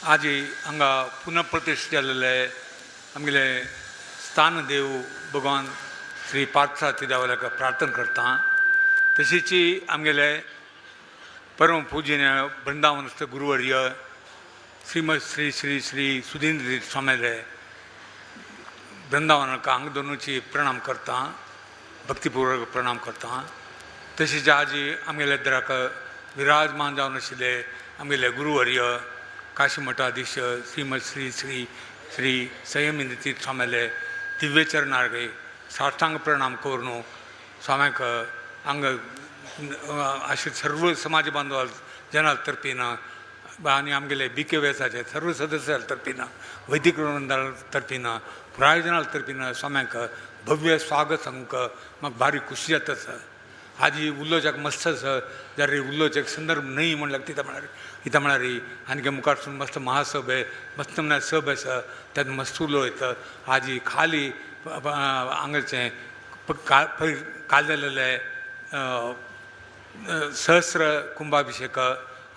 आजी हांगा पुनप्रतिश्ठ जाल्लेले आमगेले स्थान देव भगवान श्री पार्थसारथी देवाक प्रार्थना करता. तशीच आमगेले परम पूजनीय वृंदावनस्थ गुरुवर्य श्रीमद श्री श्री श्री सुधींद्र स्वामीले वृंदावनाक हांगा दोनूची प्रणाम करता, भक्तिपूर्वक प्रणाम करता. तशीच आजी आमगेले दराक विराजमान जावन आशिल्ले आमगेले गुरुवर्य काशी मठाधीश श्रीमद श्री श्री श्री संयमेंद्र तीर्थ स्वामीले दिव्य चरणार्गे साष्टांग प्रणाम करून स्वाम्याक हांगा अशे सर्व समाज बांधवा जनां तर्फेन आनी आमगेले बी के वेसाचे सर्व सदस्यां तर्फेन, वैदिक वृंदा तर्फेन, प्रायोजना तर्फेन स्वाम्याक भव्य स्वागत सांगूंक म्हाका भारी खुशी जाता सर. आजी उलोवच्याक मस्त आसा जाल्यार उलोवच्याक संदर्भ न्हय म्हण लागता. कितें म्हळ्यार, कितें म्हळ्यार आनी मुखारसून मस्त महासभे मस्त म्हळ्यार सभ आसा, तेन्ना मस्त उलोयता. आजी खाली हांगाचें काल जालेले सहस्र कुंभाभिशेक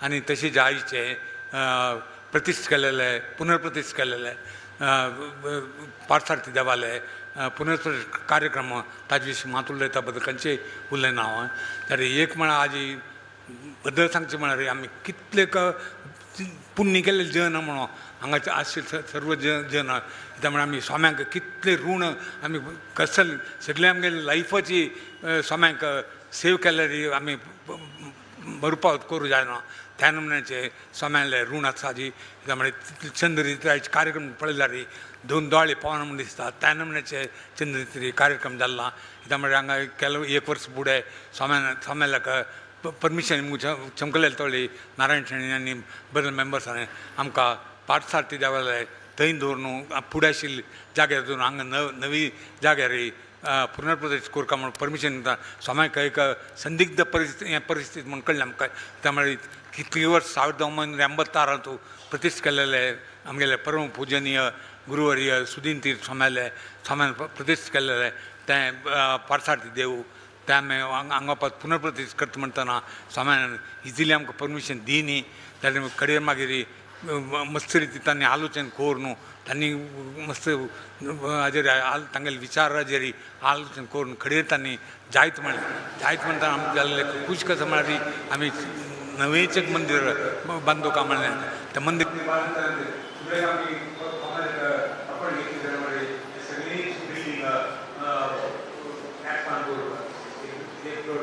आनी तशीच आईचे प्रतिश्ठ केलेले, पुनर्प्रतिश्ठ केलेले पार्थसारथी देवाले पुनर्प्रतिष्ठ कार्यक्रम ताजे विशीं मात उलयता बद्दल खंयचे उलयना हांव. जाल्यार एक म्हळ्यार आजी बद्दल सांगचें म्हळ्यार आमी कितले पुण्य केल्ले जन म्हणून हांगाचे आशिल्ले सर्व जन. त्यामुळे आमी स्वाम्यांक कितले ऋण आमी कसल सगळे आमगेले लायफाची स्वाम्यांक सेव केल्यार आमी भरपावत करूं जायना. त्या नमुन्याचे स्वाम्यांले ऋण आसा जी. त्यामुळे तितले चंद्र कार्यक्रम पळयल्यार दोन दोळे पावना म्हूण दिसता. त्या नमुन्याचे चंद्र कार्यक्रम जाला. त्यामुळे हांगा केलो एक वर्स फुडें स्वाम्यान स्वाम्याक परमिशन चमकलेले तोळी नारायण शेणी आनी बरें मेंबर्सांनी आमकां पार्थसारथी देवालय थंय दवरून फुडें आशिल्ली जाग्यार दवरून हांगा नवी जाग्यार पुनर्प्रतिश्ठ करता म्हूण परमिशन दिता. स्वाम्याक एक संदिग्ध परिस्थिती हें परिस्थिती म्हूण कळ्ळें आमकां. त्यामुळे कितली वर्स 1986 प्रतिश्ठ केलेले आमगेले परम पूजनीय गुरुवर्य सुदीन तीर्थ स्वाम्याले स्वाम्यान प्रतिश्ठ केलेले तें पार्थसारथी देव तें आमी हांगा पुनर्प्रतिश्ठ करता म्हणटना स्वाम्यान इजिली आमकां परमिशन दी न्ही. जाल्यार कडेन मागीर मस्त रिती तांणी आलोचन करून तांणी मस्त हाजेर तांगेले विचाराचेर आलोचन करून खडेर तांणी जायत म्हणलें. जायत म्हणटा आमकां जाल्लें खूश. कसो म्हळ्यार आमी नवेंच एक मंदीर बांदू काय म्हणलें. तें मंदीर आमी सगळी बिल्डींग एक फ्लोर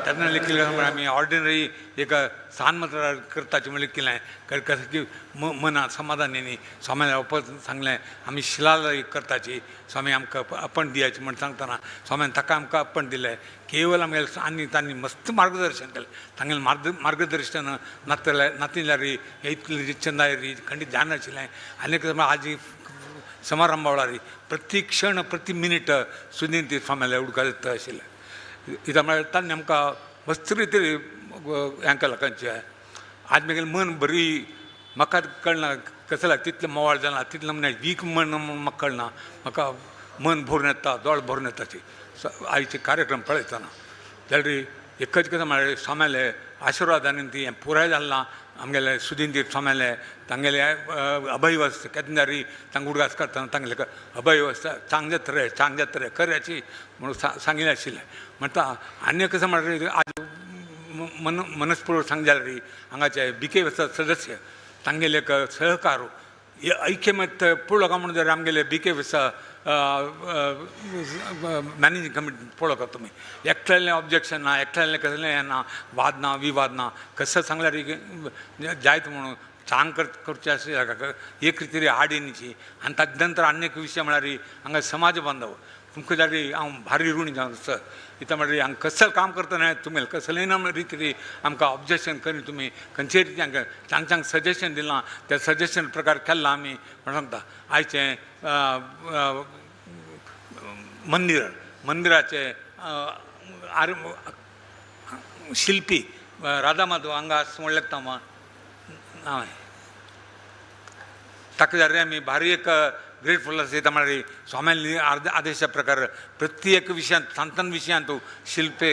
त्यांना लिखिल्लें म्हळ्यार आमी ऑर्डिनरी एक सान मात्र करताचे म्हणलें केलें कसं की मनात समाधान न्ही. स्वामी वापस सांगलें आमी शिला करताची, स्वामी आमकां अपण दियाची म्हण सांगतना स्वामीन ताका आमकां अपण दिलें. केवल आमगेलें आनी तांणी मस्त मार्गदर्शन केलें. तांगेलें मार्गदर्शन नातल्यार नातिल्यार इतलें चंदाय खंडीत जायनाशिल्लें. आनी आजी समारंभा वेळार प्रति क्षण प्रति मिनीट सुनील स्वाम्याले उडकां आशिल्लें. कित्याक म्हळ्यार तांणी आमकां मस्त रितीन हें केलां. खंयचें आज म्हगेलें मन बरी म्हाका कळना कसं लागता तितलें मोवाळ जालां तितलें म्हण वीक मन म्हाका कळना. म्हाका मन भरून येता, दोळ भरून येता ती आयचे कार्यक्रम पळयतना. जाल्यार एकच कसं म्हळ्यार स्वाम्याले आशिर्वादान ती हें पुराय जालें. आमगेले सुदीन तीर्थ स्वाम्याले तांगेले अभयवस्त केन्ना तरी तांकां उडगास करतना तांगेले अभयवस्त चांग जाता रे, चांग जाता रे करयाची म्हणून सांगिल्लें आशिल्लें. म्हणटा आनी कसं म्हळ्यार आज मनस्पूर्वक सांग जाल्यार हांगाचे बी के सदस्य तांगेले एक सहकार ऐक्यमत पळोवंक म्हणून जर आमगेले बी के मॅनेजींग कमिटी पळोवंक तुमी एकट्यालें ऑब्जेक्शन ना, एकट्यालें कसलें हें ना, वाद ना, विवाद ना. कसं सांगल्यार जायत म्हणून चांग करचें आसा एक रितीन आडिनीची. आनी ताजे नंतर आनी एक विशय म्हळ्यार हांगा समाज बांधव तुमकां जाल्यार हांव भारी ऋणी जावन सर. कित्याक म्हळ्यार हांगा कसलें काम करतना तुमी कसलें ना रितीन आमकां ऑब्जेक्शन करी तुमी खंयचे रितीन हांकां चांग चांग सजेशन दिलां, त्या सजेशन प्रकार केल्लां आमी म्हण सांगता. आयचें मंदिर मंदिराचें शिल्पी राधा माधव हांगा आसा म्हण लागता हांवें ताका जाल्यार आमी भारी एक ग्रेटफूल आसा म्हळ्यार स्वाम्यान आदेशा प्रकार प्रत्येक विशयांत सांतन विशयांत शिल्पे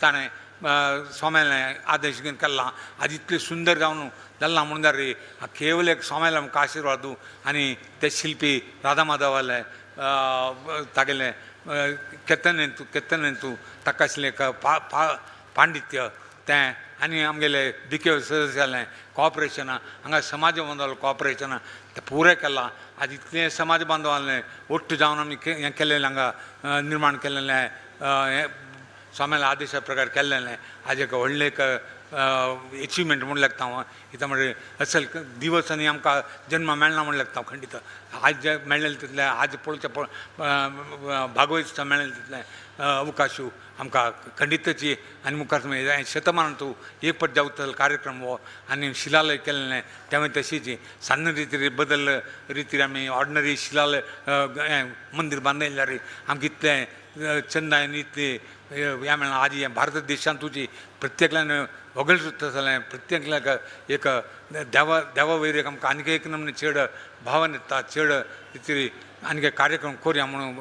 ताणें स्वाम्याले आदेश घेवन केल्ला. आज इतलें सुंदर जावन जाल्लां म्हणून जाल्यार केवल एक स्वाम्याले आमकां आशिर्वाद आनी ते शिल्पी राधा माधवाले तागेलें केतनेंतू केतनेंतू ताका आशिल्लें एक पांडित्य तें आनी आमगेले बिके सदस्यालें कॉपरेशन हांगा समाज बांदवालें कॉपरेशन तें पुरें केलां. आज इतलें समाज बांदवालें ಒಟ್ಟು जावन आमी हें केलेलें हांगा निर्माण केलेलें हें स्वाम्याल्या आदेशा प्रकार केल्लेलें आज एक व्हडलें एक एचिवमेंट म्हूण लागता हांव. कित्याक म्हणल्यार असल दिवस आनी आमकां जन्म मेळना म्हूण लागता हांव खंडीत. आज जे मेळ्ळें तितलें आज पळोवचें भागवत मेळ्ळें तितलें अवकाशू आमकां खंडितची आनी मुखार शतमानांतू एक पट जावतलो कार्यक्रम हो आनी शिलालय केल्लें तेवूय तशीच सान्न रितीर बदल रितीर आमी ऑर्डिनरी शिलालय मंदीर बांदलें जाल्यार आमकां इतलें चंद आनी इतली ह्या मेळना. आज हें भारत देशांतूची प्रत्येकल्यान वगळ जालें प्रत्येकल्याक एक देवा देवा वयर एक आमकां आनीक एक नमूने चड भावन येता चड रितीर आनीक एक कार्यक्रम करुया म्हणून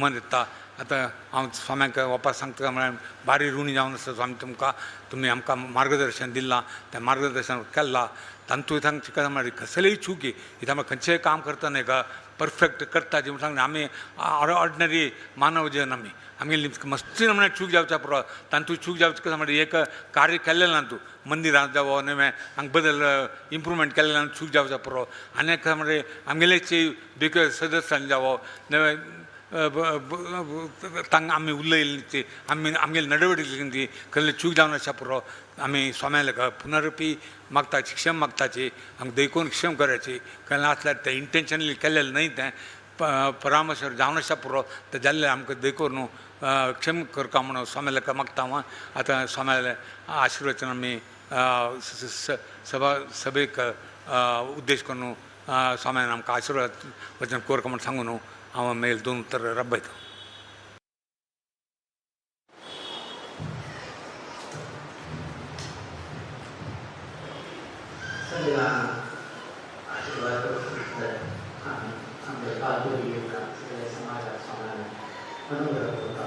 मन येता. आतां हांव स्वाम्याक वापस सांगता म्हळ्यार बारी ऋणी जावन आसा स्वामी तुमकां, तुमी आमकां मार्गदर्शन दिलां तें मार्गदर्शन केलां तातूंत सांगचें कशें म्हळ्यार कसलीय चुकी कित्याक म्हळ्यार खंयचेंय काम करतना एक परफेक्ट करता जी म्हण सांगना आमी ऑर्डिनरी मानव जन आमी आमगेली मस्ती म्हळ्यार चूक जावच्या पुरो तातूंत चूक जावचें कशें म्हळ्यार एक कार्य केल्लें ना तूं मंदिरांत जावं नवें हांगा बदल इम्प्रुवमेंट केल्लें ना चूक जावच्या पुरो. आनी एक म्हळ्यार आमगेलेच बिके सदस्यांनी जावं नवें तांकां आमी उलयली ती आमी आमगेली नडवडिल्ली ती कसली चूक जावन आसा पुरो. आमी स्वाम्याले पुनरपी मागताची क्षम मागताची आमकां देखून क्षम करायची केन्ना आसल्यार तें इंटेन्शनली केल्लें न्हय तें परामर्श जावन आसा पुरो तें जाल्लें आमकां देखून न्हू क्षम करका म्हणून स्वाम्याले मागता हांव. आतां स्वाम्याले आशिर्वचन आमी सभा सभेक उद्देश करून स्वाम्यान आमकां आशिर्वाद वचन कोरका म्हूण सांगू न्हू हांव मेल दोन उतर रब्बयता. आशीर्वाद आमच्या सगळ्या समाजात स्वाम्यान अनुग्रह करता.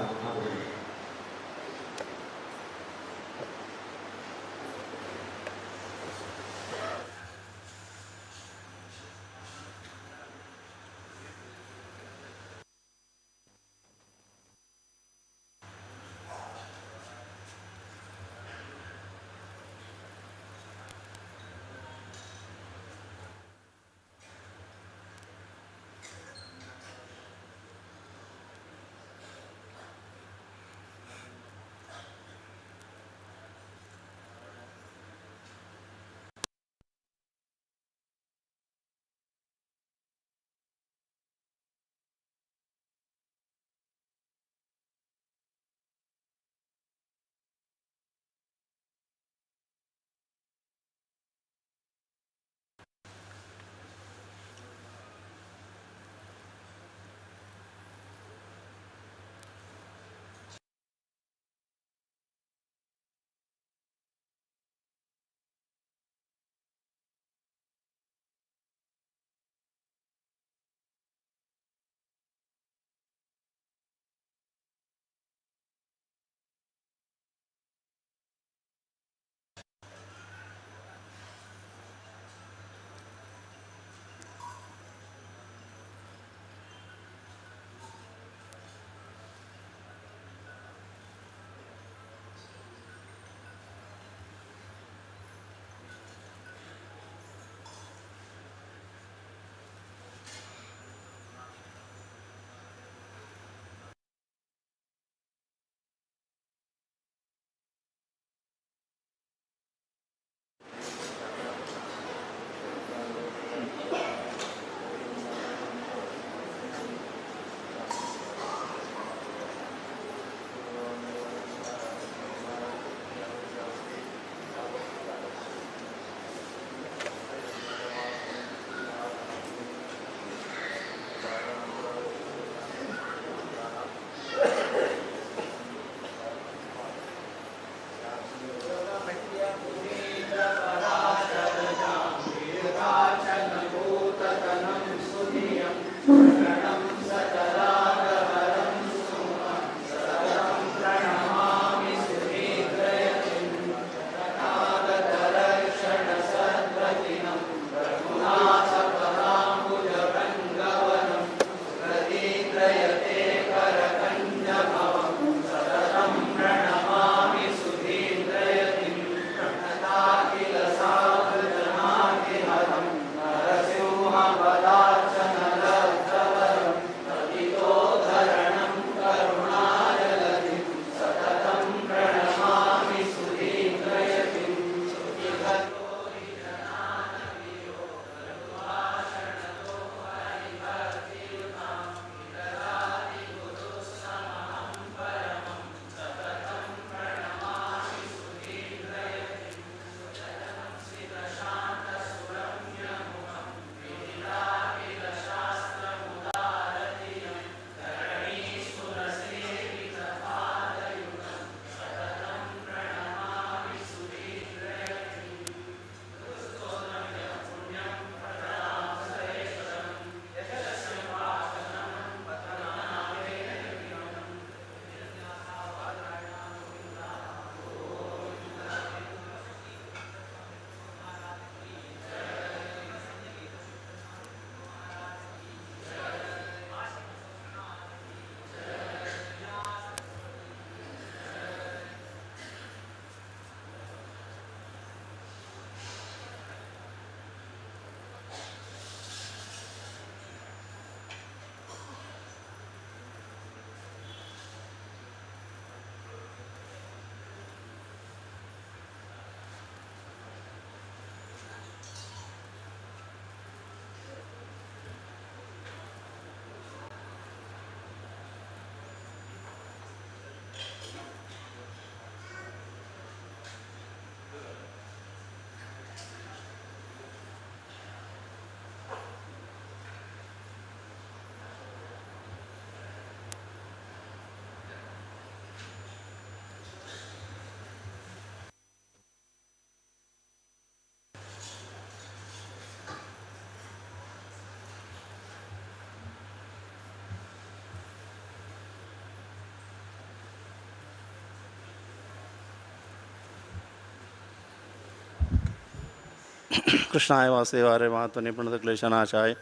कृष्णाय वासुदेवाय महात्मने प्रणतक्लेशनाशाय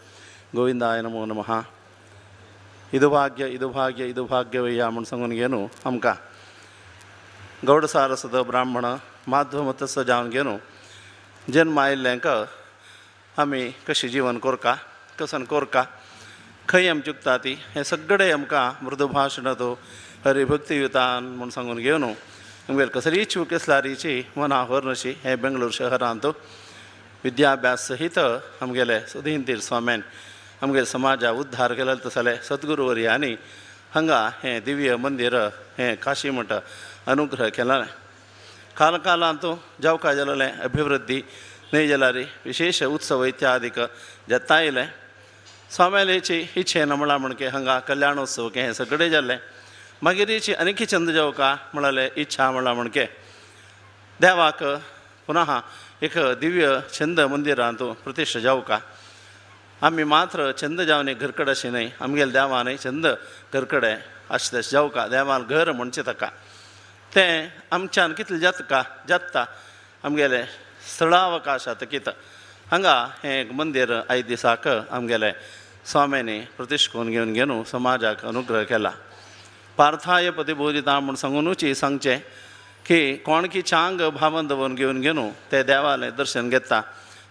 गोविंदाय नमो नमः. ಇದು ಭಾಗ್ಯ, ಇದು ಭಾಗ್ಯ, ಇದು ಭಾಗ್ಯವಯ್ಯ म्हूण सांगून घेवन आमकां गौड सारस्वत ब्राह्मण माध्व मतस्थ जावन घेवन जन्म आयिल्ल्यांक आमी कशें जीवन कोरका, कसन कोरका, खंय आमी चुकता ती हें सगळें आमकां मृदुभाशण तो हरिभक्तियुतान म्हूण सांगून घेवन आमगेर कसलीय चूक आसल्यारीची मना व्हरनशी हें बेंगळूर शहरांत विद्याभ्यास सहित आमगेले सुधीन स्वाम्यान आमगेले समाजा उद्धार केले तसले सद्गुरुवर्यांनी हांगा हें दिव्य मंदिर हें काशी मठ अनुग्रह केलें. काल कालांत जावका जालें अभिवृद्धी न्हय जाल्यार विशेष उत्सव इत्यादिक जाता आयलें. स्वाम्यालेची इच्छेन म्हळ्यार म्हणके हांगा कल्याणोत्सव हें सगळें जालें. मागीर आनीक चंद जावका म्हळ्यार इच्छा म्हळ्यार म्हणके देवाक पुनः एक दिव्य छंद मंदिरांत प्रतिश्ठा जावका. आमी मात्र छंद जावन एक घरकडे अशें न्हय, आमगेले देवान छंद घरकडे अशें तशें जावका, देवान घर म्हणचें ताका तें आमच्यान कितलें जाता का जाता आमगेलें स्थळावकाशांत कितें हांगा हें एक मंदीर आयज दिसाक आमगेलें स्वाम्यांनी प्रतिश्ठा करून घेवन घेवन समाजाक अनुग्रह केला. पार्थाय पतिबोधिता म्हूण सांगुनूच सांगचें की कोण की चांग भावन दवरून घेवन घेवन ते देवालें दर्शन घेता,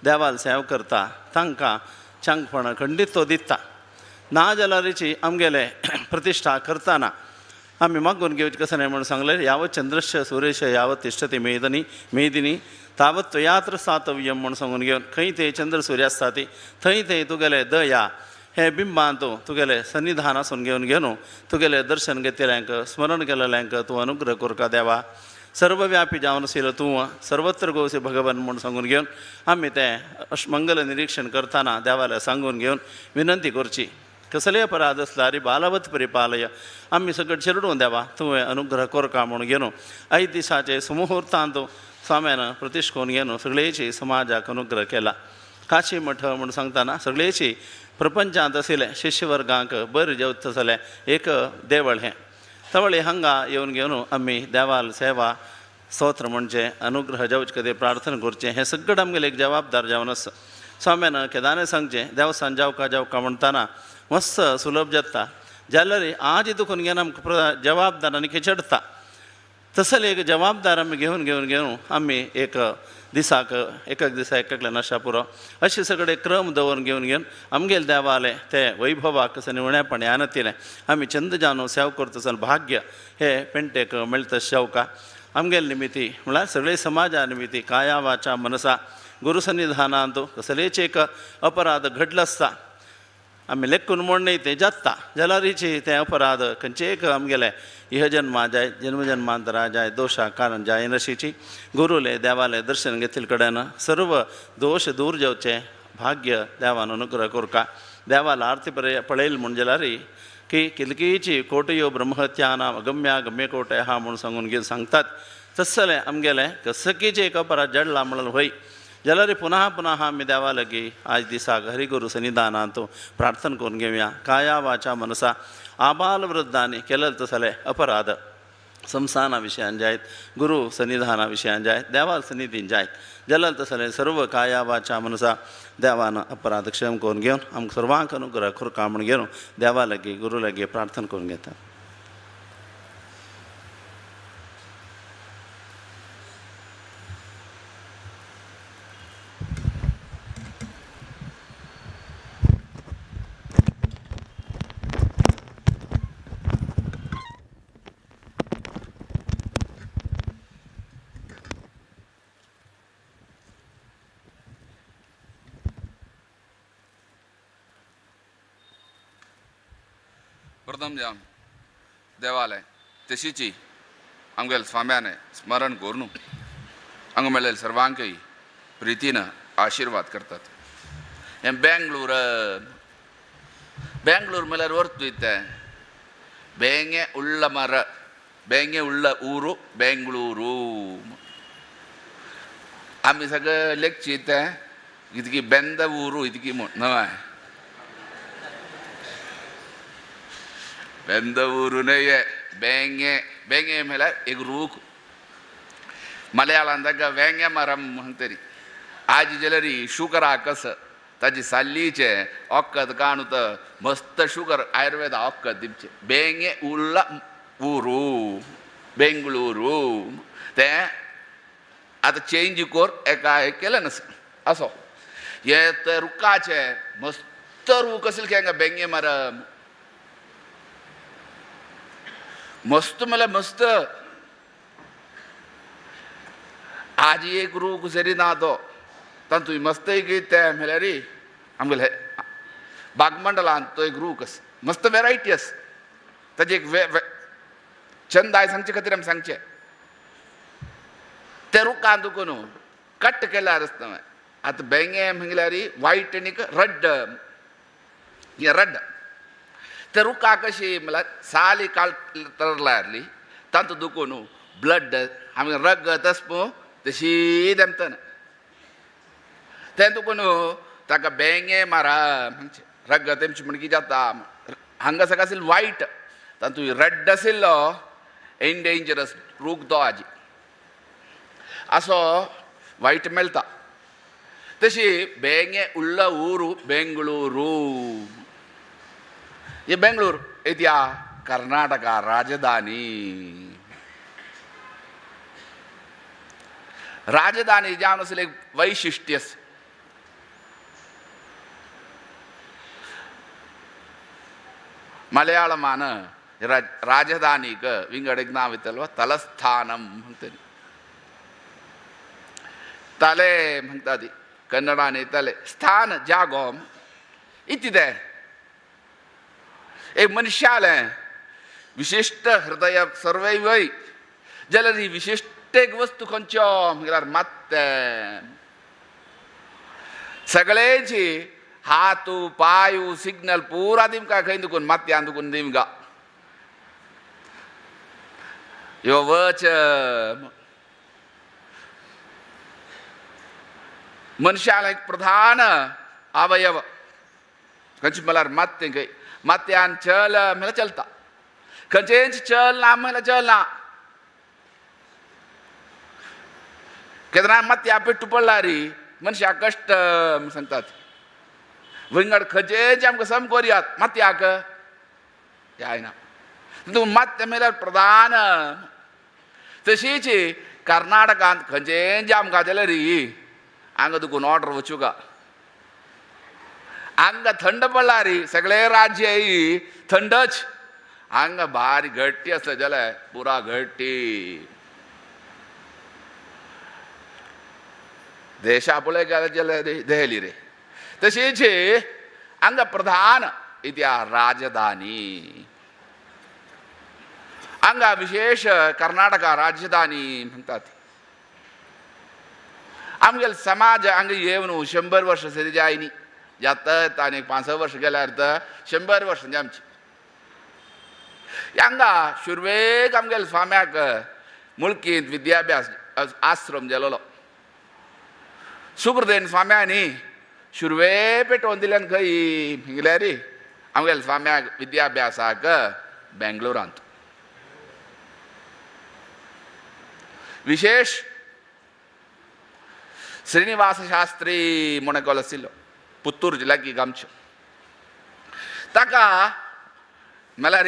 देवाल सेव करता, तांकां चांगपण खंडीत तो दिता. ना जाल्यारीची आमगेले प्रतिश्ठा करतना आमी मागून घेवचें कशें न्हय म्हूण सांगलें, यावत चंद्रस्य सुरेश यावत तिष्ठति मेदनी मेदिनी तावत त्वयात्र स्थातव्यम म्हूण सांगून घेवन खंय ते चंद्र सूर्य आसता ती थंय ते तुगेले दया हे बिंबांत तुगेले सन्निधान आसून घेवन घेवन तुगेले दर्शन घेतल्यांक स्मरण केलेल्यांक तूं अनुग्रह करका देवा. सर्वव्यापी जावन आशिल्लो तूं सर्वत्र गोवसे भगवान म्हूण सांगून घेवन आमी तें मंगल निरीक्षण करतना देवाला सांगून घेवन विनंती करची. कसलेय अपराध आसल्यार बालवत परिपालय आमी सगळें चेरडून देवा तुवें अनुग्रह करका म्हूण घेवन आयज दिसाचे सुमुहूर्तांत स्वाम्यान प्रतिश्ठा करून घेवन सगळेची समाजाक अनुग्रह केला. काशी मठ म्हूण सांगतना सगळेची प्रपंचांत आशिल्लें शिष्यवर्गांक बरें जेवता जालें एक देवळ हें तवळे हांगा येवन घेवन आमी देवाल सेवा स्तोत्र म्हणजे अनुग्रह जावचे खातीर प्रार्थना करचें हें सगळें आमगेलें एक जबाबदार जावन आसा. स्वाम्यान केदाने सांगचें देवसान जावका जावका म्हणटाना मस्त सुलभ जाता जाल्यार आज दुखून घेवन आमकां जबाबदार आनी खेचडटा. तसले एक जबाबदार आमी घेवन घेवन घेवन आमी एक दिसाक एक एक दिसा एक एकल्यान आशा पुरो अशें सगळे क्रम दवरून घेवन घेवन आमगेले देवालें ते वैभवाक उणेपण यानतिलें आमी चंद जावन सेव करता चल भाग्य हे पेंटेक मेळटा शेवका आमगेले निमिती म्हळ्यार सगळे समाजा निमिती काया वाचा मनसा गुरु सन्निधानांत कसलेच एक अपराध घडलो आसता आमी लेखून म्हण न्हय तें जाता जाल्यारीची तें अपराध खंयचे एक आमगेले इह जन्मा जाय जन्मजन्मांतरा जाय दोशा कारण जाय नशीची गुरुले देवाले दर्शन घेतिल्ले कडेन सर्व दोश दूर जावचें भाग्य देवान अनुग्रह करका. देवाला आरती पळयल म्हूण जाल्यार की किलकीची कोटयो ब्रह्महत्यानाम अगम्या गम्य कोटय हा म्हूण सांगून घेवन सांगतात तसलें आमगेलें कसकीचें एक अपराध जडला म्हणून व्हय जाल्यार पुनः पुनः आमी देवा लागीं आयज दिसाक हरिगुरू सन्निधानांत प्रार्थना करून घेवया. काया वाचा मनसा आबाल वृद्धांनी केलें तसलें अपराध संस्थाना विशयान जायत गुरू सन्निधाना विशयान जायत देवा सन्निधीन जायत जाल्यार तसलें सर्व काया वाचा मनसा देवान अपराध क्षम करून घेवन आमकां सर्वांक अनुग्रह करका म्हूण घेवन देवा लागीं गुरू लागीं प्रार्थना करून घेता. प्रथम जावन देवालय तशीची आमगेले स्वाम्याने स्मरण करून हांगा मेळ्ळे सर्वांकय प्रितीन आशिर्वाद करतात. हें बेंगळूर बेंगळूर म्हळ्यार वर्तू तें बेंगे उள்ள ಮರ बेंगे उள்ள ಊರು बेंगळुरू. आमी सगळे लेखची तें इतकी बेंद ऊरू इतकी म्हूण न्हय ಬೆಂದ ಊರುನೇ ಬೇಂಗೆ ಬೇಂಗೆ ಮೇಲೆ ಈಗ ರೂಕ್ ಮಲಯಾಳ ಅಂದಾಗ ವೇಂಗೆ ಮರಂ ಅಂತೀರಿ. आजी जाल्यार शुगराक कस ताजी साल्लीचें वखद काणू तर मस्त शुगर आयुर्वेदा वखद दिवचें. बेंगे उल्ल उरू बेंगळुरू तें आतां चेंज कोर एका हें केलें न्हू असो हे ते रुखाचें मस्त रूख आशिल्लें की हांगा बेंगे मर मस्त म्हणल्यार मस्त. आज एक रूख जरी ना तो तातूंत मस्त एक तें म्हणल्यार आमगेले बागमंडलांत तो एक रूख आसा, मस्त वेरायटी आसा ताजी एक छंद आयज सांगचे खातीर आमी सांगचें. ते रुखान तुका न्हू कट केल्यार आसता. आतां बेंगे म्हणल्यार वायट आनी रड्ड, हें रड्ड ते रुखा कशी म्हणल्यार साली काळ तरलारली तातूंत दुखू न्हू ब्लड आमी रगत आसा पळय तशी देमतना तें तुका न्हू ताका बेंगे मारा म्हणचें रगत तेमची म्हणकी जाता. हांगा सगळें आशिल्लो वायट तातूंत रड्ड आशिल्लो एंडेंजरस रूख तो आजी असो वायट मेळटा. तशी बेंगे उल्ल ऊरू बेंगळुरू. हे बेंगळूर इत्या कर्नाटका राजधानी. राजधानी जावन आसलें एक वैशिश्ट्य. मलयाळमान राजधानीक विंगड एक नांव येतलो तलस्थानम म्हणटली. तले म्हणटा ती कन्नडान तले स्थान जागो इतिदें एक मनशालें विशिश्ट हृदय सर्वय वय जाल्यार ही विशिश्ट एक वस्तू खंयच्यो म्हळ्यार मात्तें सगळ्यांची हातू पायू सिग्नल पुरा दिमका खंय दुखून मात्यान दुखून दिमका यो वच मनशाला एक प्रधान अवयव खंयचे म्हळ्यार मात्तें खंय मात्यान चल म्हळ्यार चलता, खंयचेंच चल ना म्हळ्यार चल ना. केन्ना मात्या पेट्टू पडला री मनशाक कश्ट सांगतात. विंगड खंयचेंच आमकां सम कोरयात मात्याक जायना. तूं मात्य म्हळ्यार प्रधान. तशीच कर्नाटकांत खंयचेंच आमकां जाल्यार री हांगा तुका ऑर्डर वचूका. हांगा थंड पडला री सगळे राज्य थंडच. हांगा भारी घट्टी आसता जाल्यार पुरा घट्टी देशा पळय गेले जाल्यार देहली रे. तशीच हांगा प्रधान इत्या राजधानी. हांगा विशेष कर्नाटका राजधानी म्हणटात. आमगेले समाज हांगा येवन 100 वर्ष सरी जायनी जाता आनी 5-6 वर्ष गेल्यार तर 100 वर्ष आमची. हांगा सुरवेक आमगेले स्वाम्याक मुळकींत विद्याभ्यास आश्रम जालोलो. सुखदेन स्वाम्यांनी सुरवे पेटोवन दिल्यान खंय म्हळ्यार आमगेले स्वाम्याक विद्याभ्यासाक बेंगलोरांत. विशेष श्रीनिवास शास्त्री म्हूण एकलो आशिल्लो पुत्तूर लागीं गांवचो. ताका म्हळ्यार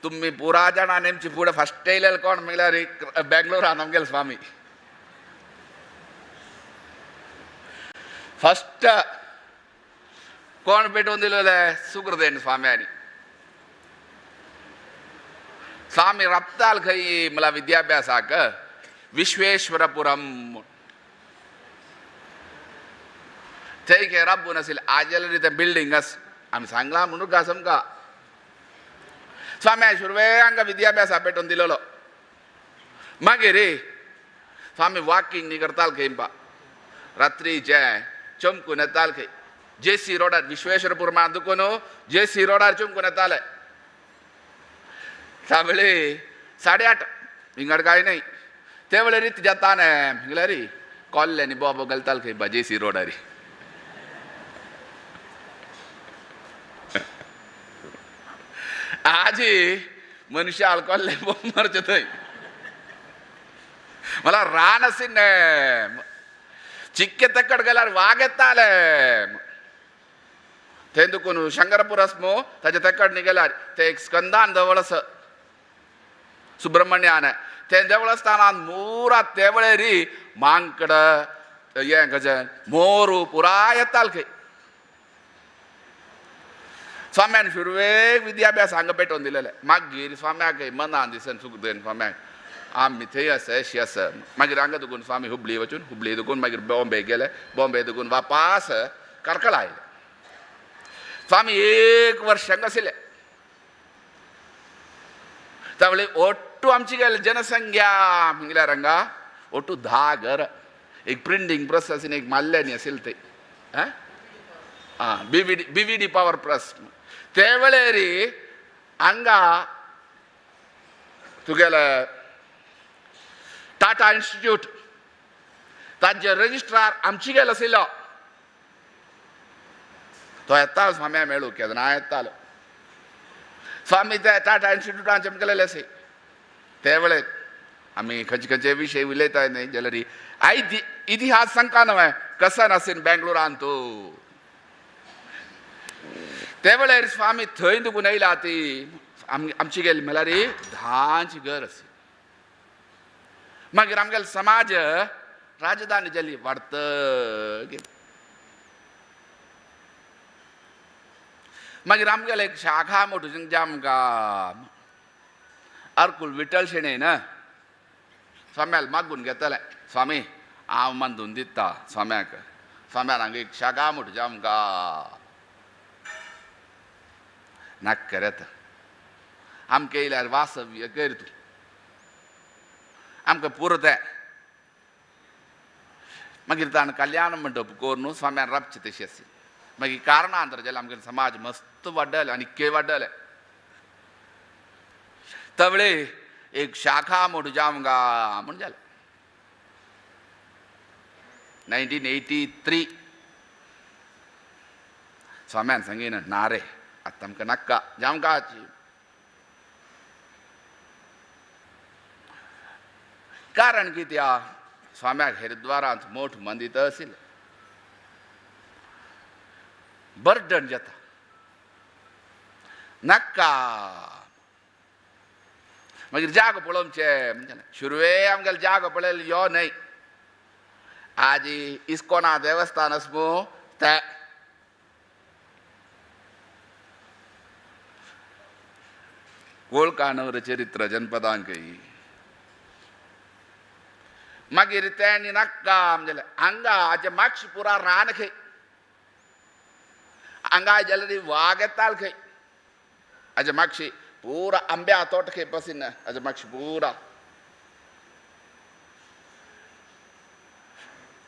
तुमी पुरा जाणां नेमची फुडें फस्ट येयलेले कोण म्हळ्यार बेंगलोरान आमगेले स्वामी फस्ट कोण पेटोवन दिलेले सुखदेन स्वाम्यांनी. स्वामी रप्ताल खंय म्हळ्यार विद्याभ्यासाक विश्वेश्वरपुरम थंय गे राबून आशिल्लें. आज जाल्यार तें बिल्डींग आसा आमी सांगलां म्हणून गा समका. स्वामी सुरवे हांगा विद्याभ्यासा पेटोवन दिलेलो. मागीर स्वामी वॉकिंग न्ही करताल खंय रात्रीचें चमकून येताल खंय जेसी रोडार विश्वेश्वरपुरमा दुखून जेसी रोडार चमकून येताले. सावळे 8:30 विंगड काय न्हय ते वेळेर रीत जाता न्हय म्हळ्यार कोल्ले न्ही बोबो घालताल खंय बा जेसी रोडार. आजी मनशाल कोल्ले बोब मारचे थंय मला रान आशिल्लें. चिक्के तेकड गेल्यार वाग येताले. थंय दुकून शंकरपूर आसमो ताजे तेकड गेल्यार ते एक स्कंदान देवळ आसा सुब्रमण्यान ते देवळस्थानान मुरा तेवळेरी मांकड हें कशें मोरू पुराय येताल खंय. स्वाम्यान सुरवेक विद्याभ्यास हांगा पेटोवन दिलेले. मागीर स्वाम्याक मनान दिसन सुखदेन स्वाम्याक आमी थंय आसा अशी आसा. मागीर हांगा दुकून स्वामी हुबळी वचून हुबळी दुकून मागीर बॉम्बे गेले. बॉम्बे दुकून वापास कार्कळा आयले. स्वामी एक वर्ष हांगा आशिल्ले. त्यावेळी ಒಟ್ಟು आमची गेले जनसंख्या म्हणल्यार हांगा ಒಟ್ಟು 10 घर. एक प्रिंटींग प्रेस आसून एक माल्ल्यानी आशिल्लें ते आं बीव्हीडी पावर प्रेस. ते वेळेर हांगा तुगेले टाटा इन्स्टिट्यूट तांचे रजिस्ट्रार आमची गेलो आशिल्लो. तो येतालो स्वाम्या मेळूं केन्ना येतालो. स्वामी ते टाटा इन्स्टिट्यूटान चमकलेले आसा. ते वेळेर आमी खंयचे खंयचे विशय उलयताय न्ही जाल्यार I इतिहास सांगता न्हय कसन आसीन बेंगलोरान तो. ते वेळार स्वामी थंय दुखून येयला ती आमची गेली म्हणल्यार 10 घर आसा. मागीर आमगेलो समाज राजधानी जाली वाडत. मागीर आमगेले एक शाखा मोठो आमकां अर्कुल विठ्ठल शेणै ना स्वाम्याल मागून घेतले. स्वामी हांव मंदून दिता स्वाम्याक. स्वाम्यान हांगा एक शाखा मोठो आमकां नाक्कर येता. आमकां येयल्यार वासव्य कर तूं आमकां पुरो तें. मागीर ताणें कल्याण मंडप करून स्वाम्यान राबचें तशें आसा. मागीर कारणांतर जाल्यार आमगेलो समाज मस्त वाडले आनी के वाडले. तवळे एक शाखा मोठो जामगा म्हूण जालें 1983. स्वाम्यान सांगिन ना रे आतां आमकां नाका जामकाची. कारण कित्याक स्वाम्याक हरिद्वारांत मोठ मंदीत आशिल्लें. बर्डन जाता नाका. मागीर जागो पळोवचें म्हणजे सुरवे आमगेलो जागो पळयलो यो न्हय. आजी इस्कोना देवस्थान आसा मू ते कोळकानवर चरित्र जनपदांक. मागीर तेणी नाका म्हणजे हांगा आजे मागशी पुरा रान खंय हांगा जाल्यार वाग येताल खंय. आजे मागशी पुरा आंब्या तोट खंय पसीन आजे मागशी पुरा.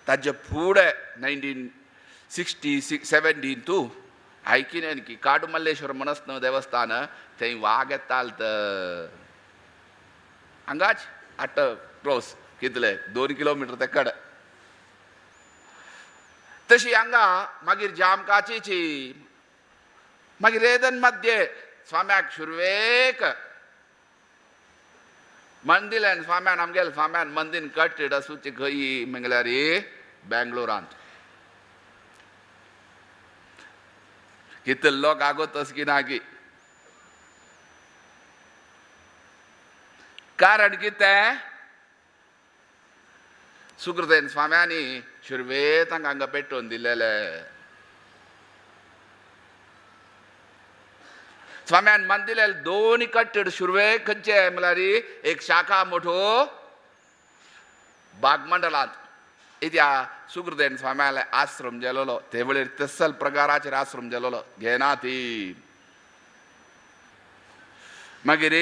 ताजे फुडें 1967 तूं आयकिन की काडुमल्लेश्वर म्हणस न्हू देवस्थान थंय वाग येताल तर हांगाच आट क्लोज कितले 2 किलोमिटर ते कडेन. तशी हांगा मागीर जामकाचीची मागीर रेदन मध्य स्वाम्याक सुरवेक मंदिरान स्वाम्यान आमगेले स्वाम्यान मंदिर कट्टेड आसूची खंय म्हणल्यार बेंगलोरांत. कितले लोक आगोतस की ना की. कारण कितें सुकृतेन स्वाम्यांनी सुरवे तांकां हांगा पेटोवन दिलेले. स्वाम्यान मंदिर दोन कट्टेड सुरवे खंयचे म्हणल्यार एक शाखा मोठो बागमंडलांत इत्या सुकृतेन स्वाम्याले आश्रम जेलोलो ते वेळेर तसल प्रकाराचेर आश्रम जेलोलो घेना ती. मागीर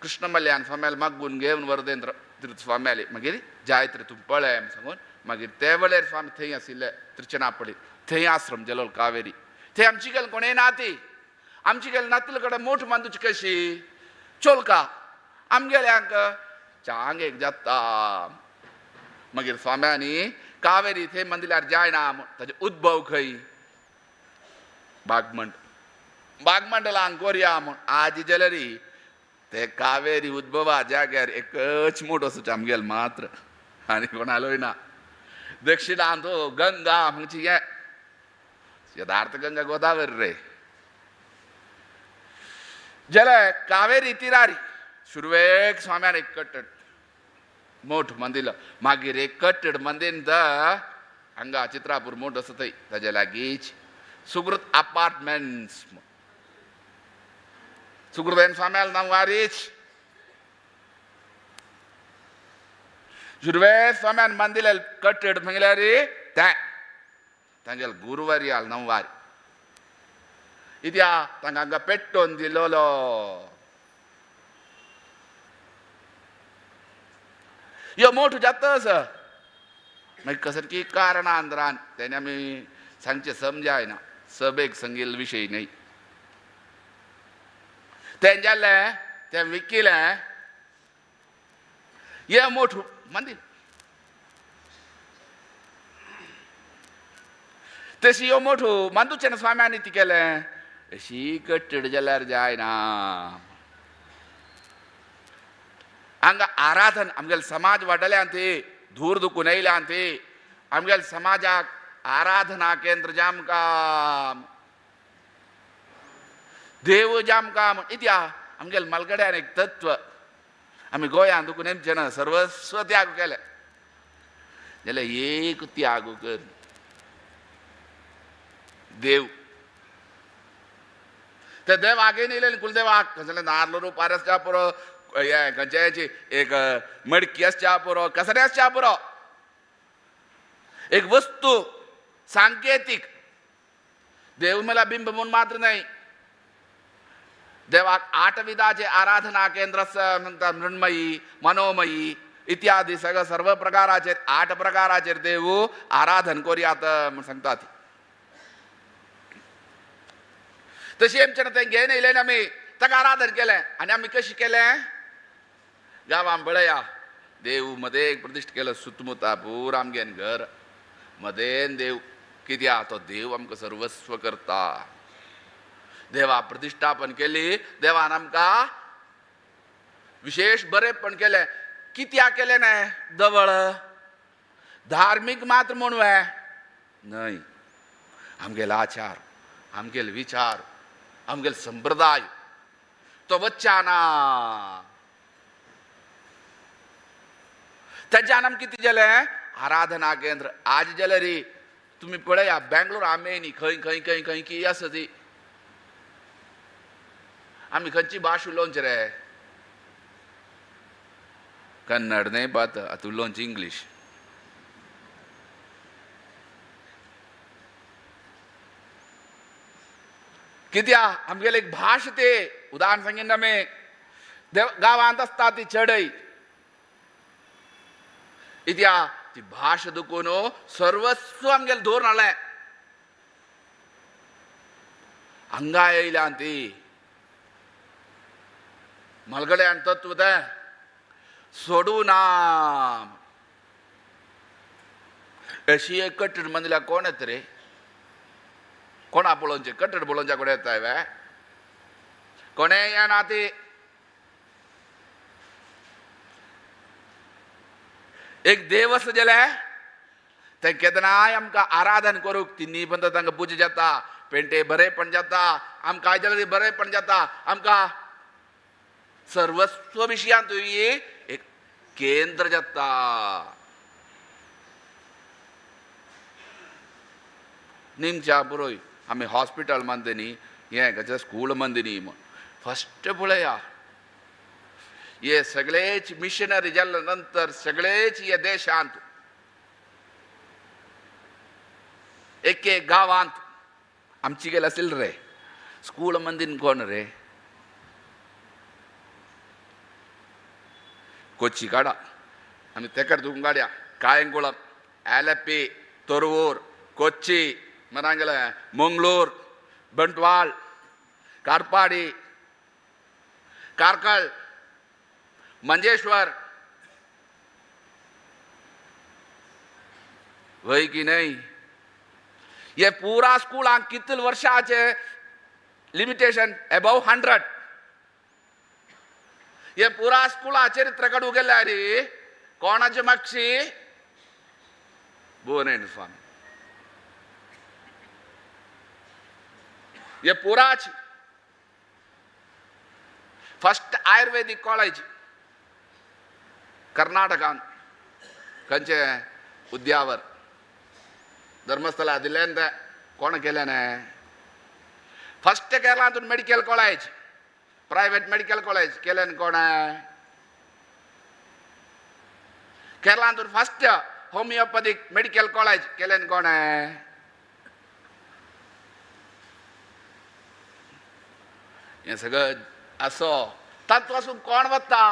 कृष्णमल्यान स्वाम्याले मागून घेवन वरदेंद्र तीर्थ स्वाम्याले मागीर जायत रे तूं पळय सांगून मागीर ते वेळेर स्वामी थंय आशिल्ले त्रिचनापळी थंय आश्रम जेलोलो कावेरी. थंय आमची गेल कोणें ना ती आमची गेल नातले कडेन मोठ मांदूची कशी चोलका आमगेल्यांक चांग एक जाता. मागीर स्वाम्यांनी कावेरी थंय मंदिरार जायना ताजे उद्भव खंय बागमंड बागमंडलांक कोरया म्हूण आजी जाल्यार ते कावेरी उद्भवा जाग्यार एकच मोठ आसूच आमगेल मात्र आनी कोणालोय ना. दक्षिणांत गंगा म्हणजे हें यथार्थ गंगा गोदावरी रे जाल्यार कावेरी तिरारी सुरवेक स्वाम्यान एक कट्टड मोठ मंदिर मागीर एक कट्टड मंदिर the हांगा चित्रापूर मोठ आसा थंय ताज्या लागींच सुकृत अपार्टमेंट्स सुकृत स्वाम्याल नांव वारीच सुरवे स्वाम्यान मंदिर कट्टड म्हणल्यार तें तांगेल गुरुवारी आल नववारी इत्या तांकां हांगा पेट्टोवन दिलोलो यो मोठो जाता आसा मागीर कसर की कारणां अंदरान तेणे आमी सांगचें समजायना सभेक संगील विशय न्हय तें जालें तें विकिलें हें मोठो मंदीर तशी ह्यो मोठो मंदूचें स्वाम्यांनी ती केलें अशी कट्टड जाल्यार जायना हांगा आराधन आमगेले समाज वाडल्या ती धूर दुखून येयल्या ती आमगेले समाजाक आराधना केंद्र जामकाम देव जामकाम इत्या आमगेले मलगड्यान एक तत्व आमी गोंयांत दुखून आमचें ना सर्वस्व त्याग केले जाल्यार एक त्याग कर देव ते देवाक येयले कुलदेवाक कसलें नार्ल रुपार आसच्या पुरो हें खंयच्याची एक मडकी आसच्या पुरो कसलें आसच्या पुरो एक वस्तू सांकेतीक देव म्हळ्यार बिंब म्हूण मात्र न्हय देवाक आठ विधाचे आराधना केंद्र आसा म्हणटा मृण्मयी मनोमयी इत्यादी सगळं सर्व प्रकाराचेर 8 प्रकाराचेर देव आराधन करुयात म्हूण सांगतात. तशी आमच्यान तें घेवन येयलें आमी ताका आराधन केलें आनी आमी कशें केलें गांवां पळया देव मदें प्रतिश्ठ केलो सुतमुता पूर आमगेन घर मदेन देव कित्याक तो देव आमकां सर्वस्व करता. देवा प्रतिश्ठापन केली देवान आमकां विशेष बरेंपण केलें कित्याक केलें न्हय दवळ धार्मीक मात्र म्हूण न्हय आमगेलो आचार आमगेलो विचार आमगेलो संप्रदाय तो वच्चा ना तेज्यान आमकां कितें जालें आराधना केंद्र आज जाल्यार री तुमी पळया बेंगलोर आमी न्ही खंय खंय खंय खंय की आसा ती आमी खंयची भाश उलोवची रे कन्नड न्हय बात आतां उलोवची इंग्लीश कित्याक आमगेले एक भाश ते उदाहरण सांगीन आमी देव गांवांत आसता ती चडय इत्या ती भाश दुखून सर्वस्व आमगेले दवरून हाडलें हांगा येयल्या ती मलगड्यान तत्व तें सोडूं ना अशी एक कट्टर मंदिरा कोण येता रे कोणा पळोवचें कट्टर पळोवच्या कडेन येता वे कोणें येना ती एक देव आसा जाल्यार तें केन्नाय आमकां आराधन करूंक तिन्ही पंत तांकां पुजा जाता पेंटे बरेंपण जाता आमकां आयज बरेंपण जाता आमकां सर्वस्व विशयांत एक केंद्र जाता. निमच्या पुरोय आमी हॉस्पिटल मंदिनी हें खंयच्या स्कूल मंदिनी फस्ट पळया हे सगळेच मिशनरी जाल्या नंतर सगळेच हे देशांत एक एक गांवांत आमची गेले आशिल्ले रे स्कूल मंदीन कोण रे कोची काडा आमी तेकर दुखून काडया कायंकुळम आलेप्पी तोरवूर कोच्ची मरांगेले मंगळूर बंटवाळ कारपाडी कार्कळ मंजेश्वर वय की न्हय हे पुरा स्कुलांक कितले वर्षाचे लिमिटेशन एबव 100 हे पुरा स्कुला चरित्र काडूंक गेल्यार कोणाचे मागशी भुवनेन्द्र स्वामी हे पुराच फर्स्ट आयुर्वेदीक कॉलेज कर्नाटकान खंयचे उद्यावर धर्मस्थला दिलें तें कोण केलें न्हय. फर्स्ट केरळांतून medical college private medical college केलें कोण? केरळांतून फर्स्ट होमिओपॅथीक मेडिकल कॉलेज केलें कोण? हें सगळं असो तातूंत पासून कोण वता?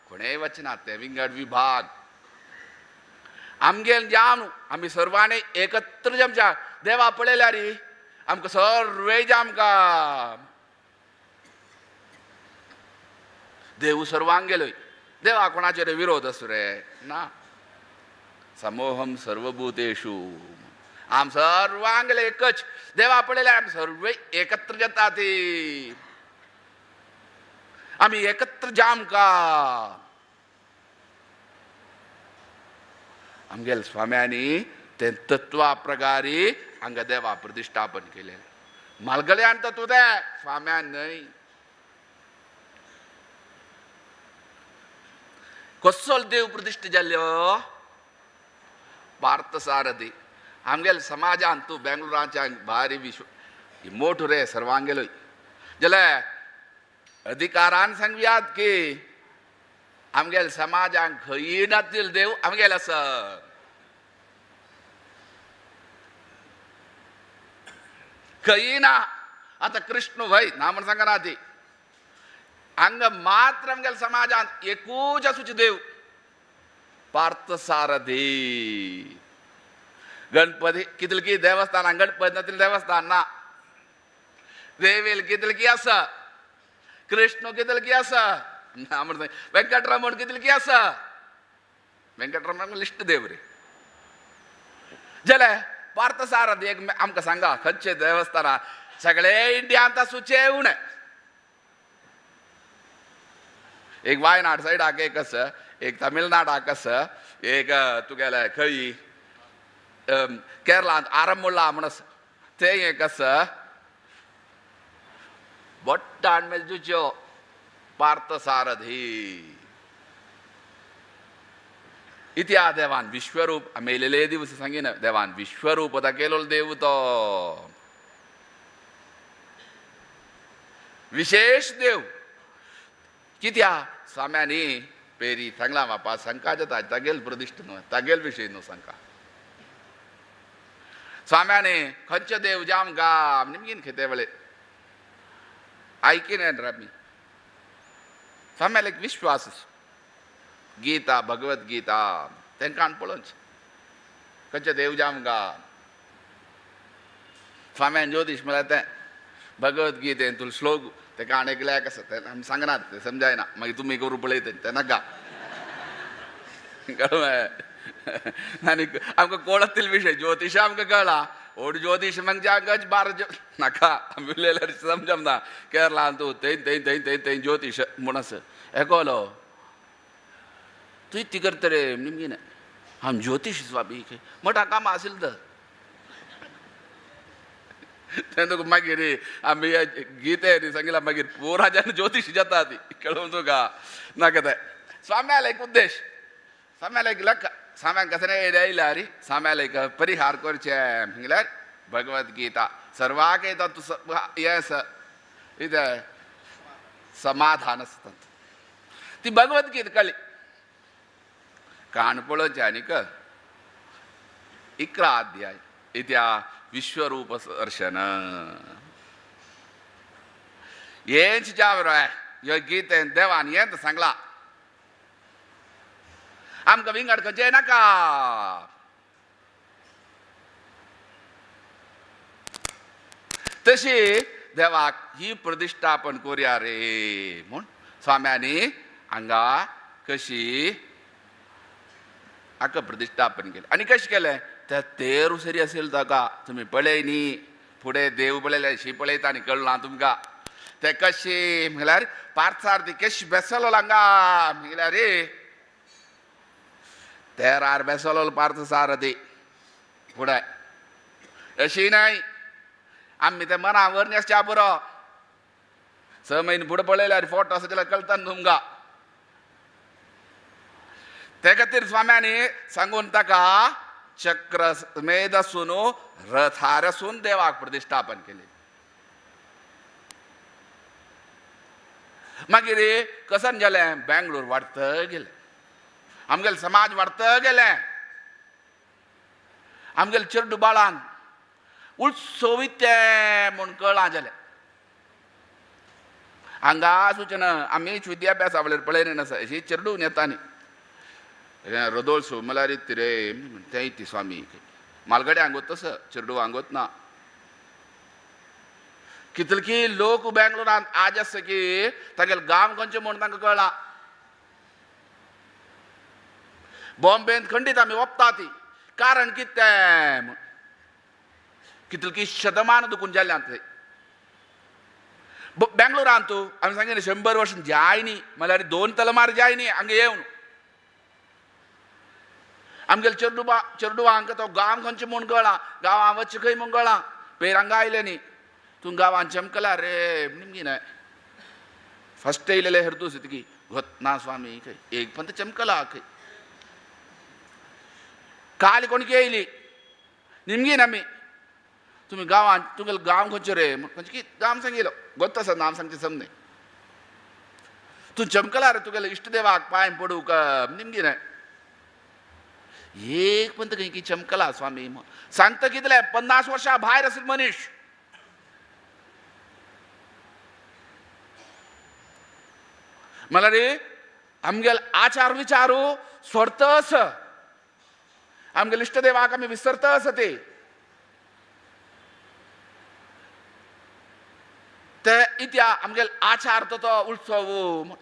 कोणेय वचना. ते विंगड विभाग आमगेल जाम आमी सर्वांनी एकत्र जमच्या देवा पळयल्यार आमकां सर्वे जामकां देव सर्वांगेलोय. देवा कोणाचेर विरोध आसूं रे ना. समोहम सर्वभूतेषु आम सर्वांगेले एकच. देवा पळयल्यार आमी सर्वे एकत्र जाता ती आमी एकत्र जामका. आमगेल स्वाम्यांनी ते तत्वा प्रकारे हांगा देवा प्रतिष्ठापन केलें. मालगल्यान तत्व तें स्वाम्यान न्हय. कसो देव प्रतिश्ठा जाल्यो? पार्थसारथी. आमगेल समाजान तूं बेंगलोराच्या भारी विश्व मोठो रे सर्वांगेलोय जाल्यार अधिकारान सांगयात की आमगेल समाजान खंय नातील देव आमगेल आसा. खंय ना. आतां कृष्ण वय ना म्हण सांगना ती हांगा मात्र आमगेल समाजान एकूच आसूच देव पार्थसारथी. गणपती कितलकी देवस्थान गणपती नातील देवस्थान ना. देवेल कितलकी आसा. कृष्ण कितलकी आसा ना म्हण वेंकटरमण कितलकी आसा. वेंकटरमण लिस्ट देव रे. जाल्यार पार्थसारथी एक आमकां सांगा खंयचे देवस्थान सगळे इंडियांत आसूचे उणें. एक वायनाड सायडाक एक आसा, एक तमिळनाडाक आसा, एक तुगेले खंय केरळांत आरंमुळा म्हण आसा तें एक आसा. बोट्टान मेजूच्यो पार्थसारथी. इतिहा देवान विश्वरूप आमी येयलेले दिवस सांगिना देवान विश्वरूप दाखयलो देव तो विशेष देव. कित्या स्वाम्यांनी पेरी सांगला बापा शंका जाता तागेल प्रतिश्ठा न्हय तागेल विशय न्हू शंका. स्वाम्यांनी खंयचो देव जाम गा निमगीन खेते वेळे आयकीन रे आमी. स्वाम्याल एक विश्वास गीता भगवत गीता तांकां पळोवच खंयचो देव जाम गा. स्वाम्यान ज्योतिश म्हळ्यार तें भगवत गीतेन तुल श्लोक तेका आनी एकल्याक आसा तें आमी सांगनात तें समजायना मागीर तुमी करूं पळयता तें नाका. कळ्ळें? आनी आमकां कळतील विशय ज्योतिश आमकां कळ्ळा. ओड ज्योतिश म्हणजे हांगाच बार नाका आमी उलयल्यार समजना. केरळांत तूं थंय थंय थंय थंय थंय ज्योतिश म्हूण आसा एकलो तुवें ती करता रे निमगीन हांव ज्योतिश स्वामी मोठा कामां आशिल्लें तर तें तुका मागीर आमी गीते सांगिला मागीर पुरा जन ज्योतिश जाता ती कळून तुका नाका तें. स्वाम्याल एक उद्देश स्वाम्याल एक लक्क स्वाम्यांक कशें येयल्यार स्वाम्याल एक परिहार करचें म्हणल्यार भगवत गीता सर्वाक येता तूं हें आसा कितें समाधान आसता ती भगवत गीता कळ्ळी. काण पळोवचें आनीक 11 अध्याय इत्या विश्वरूप दर्शन हेंच जावं ह्यो गीतेन देवान हें सांगलां आमकां विंगड खंयचें नाका. तशी देवाक ही प्रतिष्ठापन करुया रे म्हूण स्वाम्यांनी हांगा कशी हाका प्रतिष्ठापन केलें. आनी कशें केलें त्या तेर सरी असेल ताका तुमी पळय न्ही फुडें देव पळयले शी पळयता आनी कळना तुमकां ते कशी म्हणल्यार पार्थसारथी कशी बेसलो हांगा म्हणल्यार रे तेरार बेसलो पार्थसारथी. फुडें अशी न्हय आमी ते मनावर न्हेसच्या पुरो 6 म्हयने फुडें पळयल्यार फोटो आसा जाल्यार कळटा न्हू तुमकां. ते खातीर स्वाम्यांनी सांगून ताका चक्र मेदसून रथारसून देवाक प्रतिश्ठापन केले. मागीर कसन जालें बेंगलोर वाडत गेलें, आमगेले समाज वाडत गेलें, आमगेले चेरडू बाळान उत्सव तें म्हूण कळ्ळां जालें. हांगा सुचना आमीच विद्याभ्यासा वेळार पळयलें नासा अशी चेरडून येता न्ही रदोळसो म्हळ्यार रे तें ती स्वामी मालगडे हांगोत तसो चेरडू हांगोत ना. कितलकी लोक बेंगलोरांत आज आसा की तागेले गांव खंयचे म्हूण तांकां कळ्ळां. बॉम्बेंत खंडीत आमी वपता ती कारण कितें म्हूण कितलकी शतमान दुखून जाल्यांत थंय बेंगलोरांत. आमी सांगिल्लें 100 वर्सां जाय न्ही म्हळ्यार 2 तलमार जाय न्ही हांगा येवन आमगेले चेरडुवांक तो गांव खंयचें म्हूण कळ्ळां, गांवां वचचें खंय म्हूण कळ्ळां. पयर हांगा आयलें न्ही तूं गांवान चमकला रे निमगी न्हय फस्ट येयलेले हरदूस तिकी घोत ना स्वामी खंय एक पण चमकला खंय काल कोणकी येयली निमगी ना आमी तुमी गांवान तुगेले गांव खंयचें रे खंयचे की गांव सांगिलो गोत आसा नांव सांगचें सम न्हय तूं चमकला रे तुगेले इश्टदेवाक पांय पडूंक निमगी न्हय एक पण खंय की चमकला स्वामी सांगता कितले 50 वर्सां भायर आशिल्लो मनीस. म्हणल्यार रे आमगेले आचार विचारू सोडतस आमगेले इश्टदेवाक आमी विसरतस ते ते इत्या आमगेले आचार तो तो उत्सव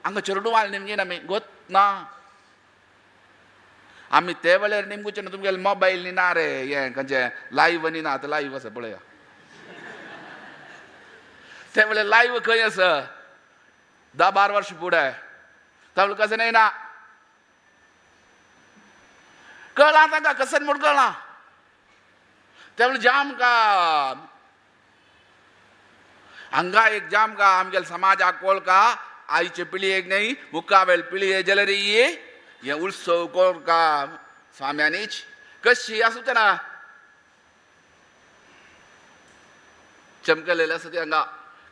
हांगा चेरडुवाल निमगीन आमी गोत ना. आमी ते वेळार निमगुचे न्हू तुमगेले मोबायल न्ही ना रे हें खंयचें लायव्ह न्ही ना आतां लायव्ह आसा पळया ते वेळार लायव्ह खंय आसा 10-12 वर्सां फुडें तावळ कशें न्हय ना कळ्ळां तांकां कशें म्हूण कळ्ळां. ते वेळार जाम का हांगा एक जाम का आमगेले समाजाक कोळका आयचे पिळयेक न्हय मुखावेल पिळये जाल्यार हे उत्सव कोरका स्वाम्यांनीच कशी आसूं ना चमकलेले आसा ती हांगा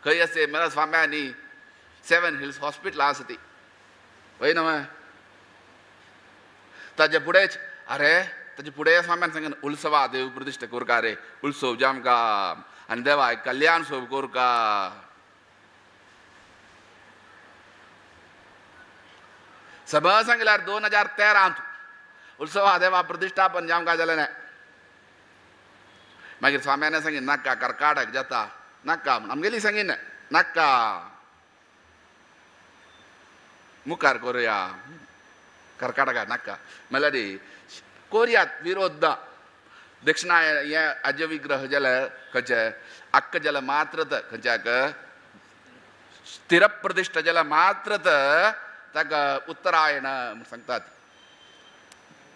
खंय आसा म्हळ्यार स्वाम्यांनी 7 हिल्स हॉस्पिटल आसा ती वय न्हय ताजे फुडेंच अरे ताजे फुडें स्वाम्यान सांगन उत्सवा देव प्रतिश्ठा कोरका रे उत्सव जामका आनी देवाक कल्याण सोब कोरका. सभा सांगल्यार 2013 उत्सवा देवा प्रतिश्ठापन जामका जालें ना. मागीर स्वाम्याने सांगिन नाका कर्काटक जाता नाका म्हूण आमगेली सांगीन नाका मुखार करुया कर्काटका नाका म्हणल्यार कोरयात विरोध ना. दक्षिणा हें अजविग्रह जाल्यार खंयचें अक्क जाल्यार मात्र खंयच्याक स्थिरप्रतिश्ठा जाल्यार मात्र ताका उत्तरायण म्हूण सांगतात.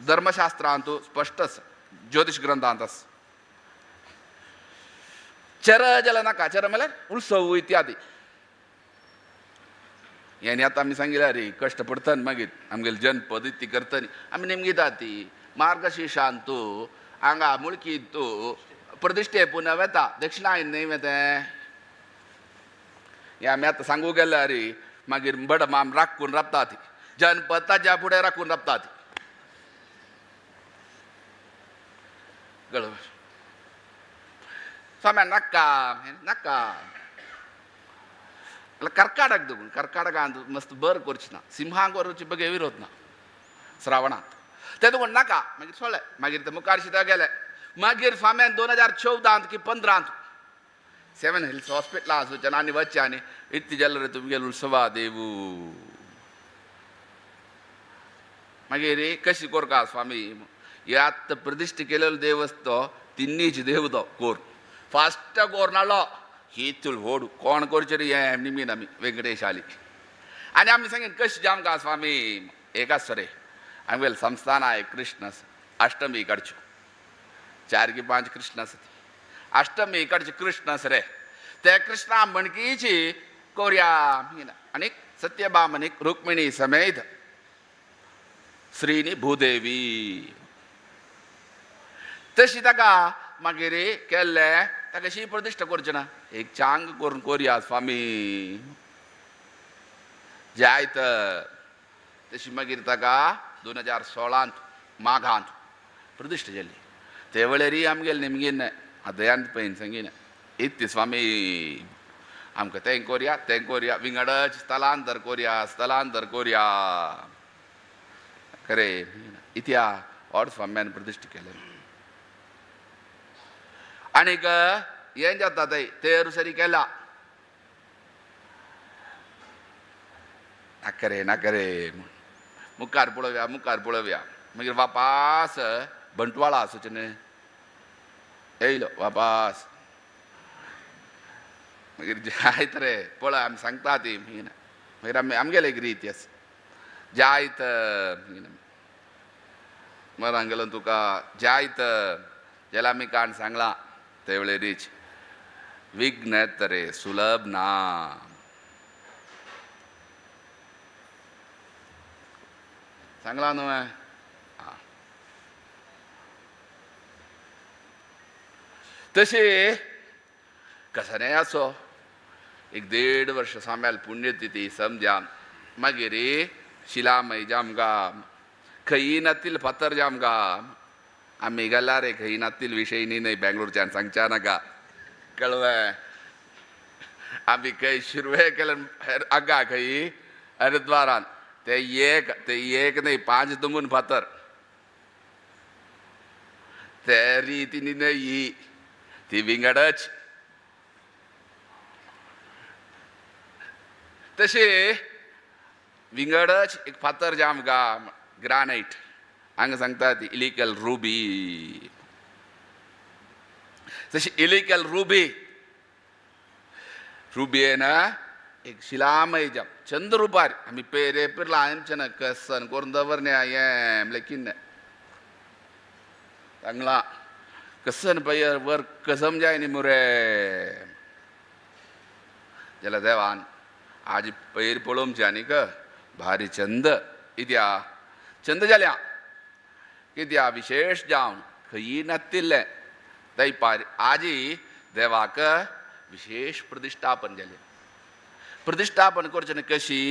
धर्मशास्त्रांत स्पश्ट आसा ज्योतिश ग्रंथांत आसा. चर जाल्यार नाका चर म्हणल्यार उत्सव इत्यादी हें आतां आमी सांगिल्लें रे कश्ट पडटा मागीर आमगेले जनपद ती करता न्ही आमी निमगिता ती मार्गशीर्षांत हांगा मुळकींत प्रतिश्ठे पुनव वेता दक्षिणायन न्हय वेतें हें आमी आतां सांगू गेल्यार रे मागीर बड माम राखून राबता ती जनपद ताज्या फुडें राखून राबता ती गळ स्वाम्या नाका नाका कर्काटक दगून कर्काटकांत मस्त बरें करचें ना सिंहांक करची बगे विरोध ना श्रावणांत ते तुका नाका मागीर सोडलें. मागीर ते मुखार शिता गेले मागीर स्वाम्यान 2014 की 15 7 हिल्स हॉस्पिटला आसूं आनी वचचें आनी इतली जाल्यार रे तुमगेले उत्सवा देवू मागीर कशी कोरका स्वामी यात प्रतिश्ठा केलेलो देव आसतो तिन्नीच देव तो कोर फास्ट कोर नाडलो ही तुल व्हड कोण करचें रे हें निमीन आमी वेंकटेशाली आनी आमी सांगीन कशी जामका स्वामी एक आसा रे आमगेले संस्थान एक कृष्ण अष्टमी काडच्यो 4 की 5 कृष्ण आसत अष्टमी कडचे कृष्ण आस रे ते कृष्णा म्हणकीची कोर्या आनी सत्यभामनीक रुक्मिणी समेत श्रीनी भूदेवी तशी ताका मागीर केल्लें ताका शी प्रतिश्ठा करचें ना एक चांग करून कोरया स्वामी जायत तशी मागीर ताका 2016 माघांत प्रतिश्ठा जाली ते वेळेर आमगेले निमगीन दयान पैन सांगीन इत्ती स्वामी आमकां तें कोरया तें कोरया विंगडच स्थलांतर कोरया स्थलांतर कोरया खरें इत्या और स्वाम्यान प्रतिश्ठा केलें आनीक हें जाता थंय तेर सरी केला नाका रे नाका रे मुखार पळोवया मुखार पळोवया मागीर वापास बंटवाळा आसूचें न्हय येयलो वापास मागीर जायत रे पळय आमी सांगता ती मागीर आमी आमगेले एक रीत आसा जायत मरांग गेलो तुका जायत जेला आमी काण सांगलां ते वेळे रीच विघ्न रे सुलभ ना सांगलां न्हय तशें कसो असो एक 1.5 वर्ष साम्याल पुण्यतिथी समजा मागीर शिलामय जामगा खंय नातील फातर जामगा आमी गेला रे खंय नातील विशय न्ही न्हय बेंगलोरच्यान सांगच्या नाका कळवें आमी खंय शिरवे केले आगा खंय हरिद्वारान ते एक न्हय 5 दुमून फातर ते रिती न्ही न्हय ही ती विंगडच तशें विंगडच एक फातर जामगा ग्रानायट हांगा सांगता ती इलिकल रुबी तशी इलिकल रुबी रुबी ना एक शिलामय जाम चंद्र रुपार आमी पेरे पिरला आमचें ना कसन करून दवरने हें म्हणल्यार किन्ने सांगलां कसन पयर वर कसम जाय न्ही मुरे जाल्यार देवान आज पयर पळोवचें आनीक भारी चंद इत्या चंद जाल्या कित्या विशेष जावन खंयी नातिल्लें दैपार आजी देवाक विशेष प्रतिश्ठापन जालें प्रतिश्ठापन करचें न्ही कशी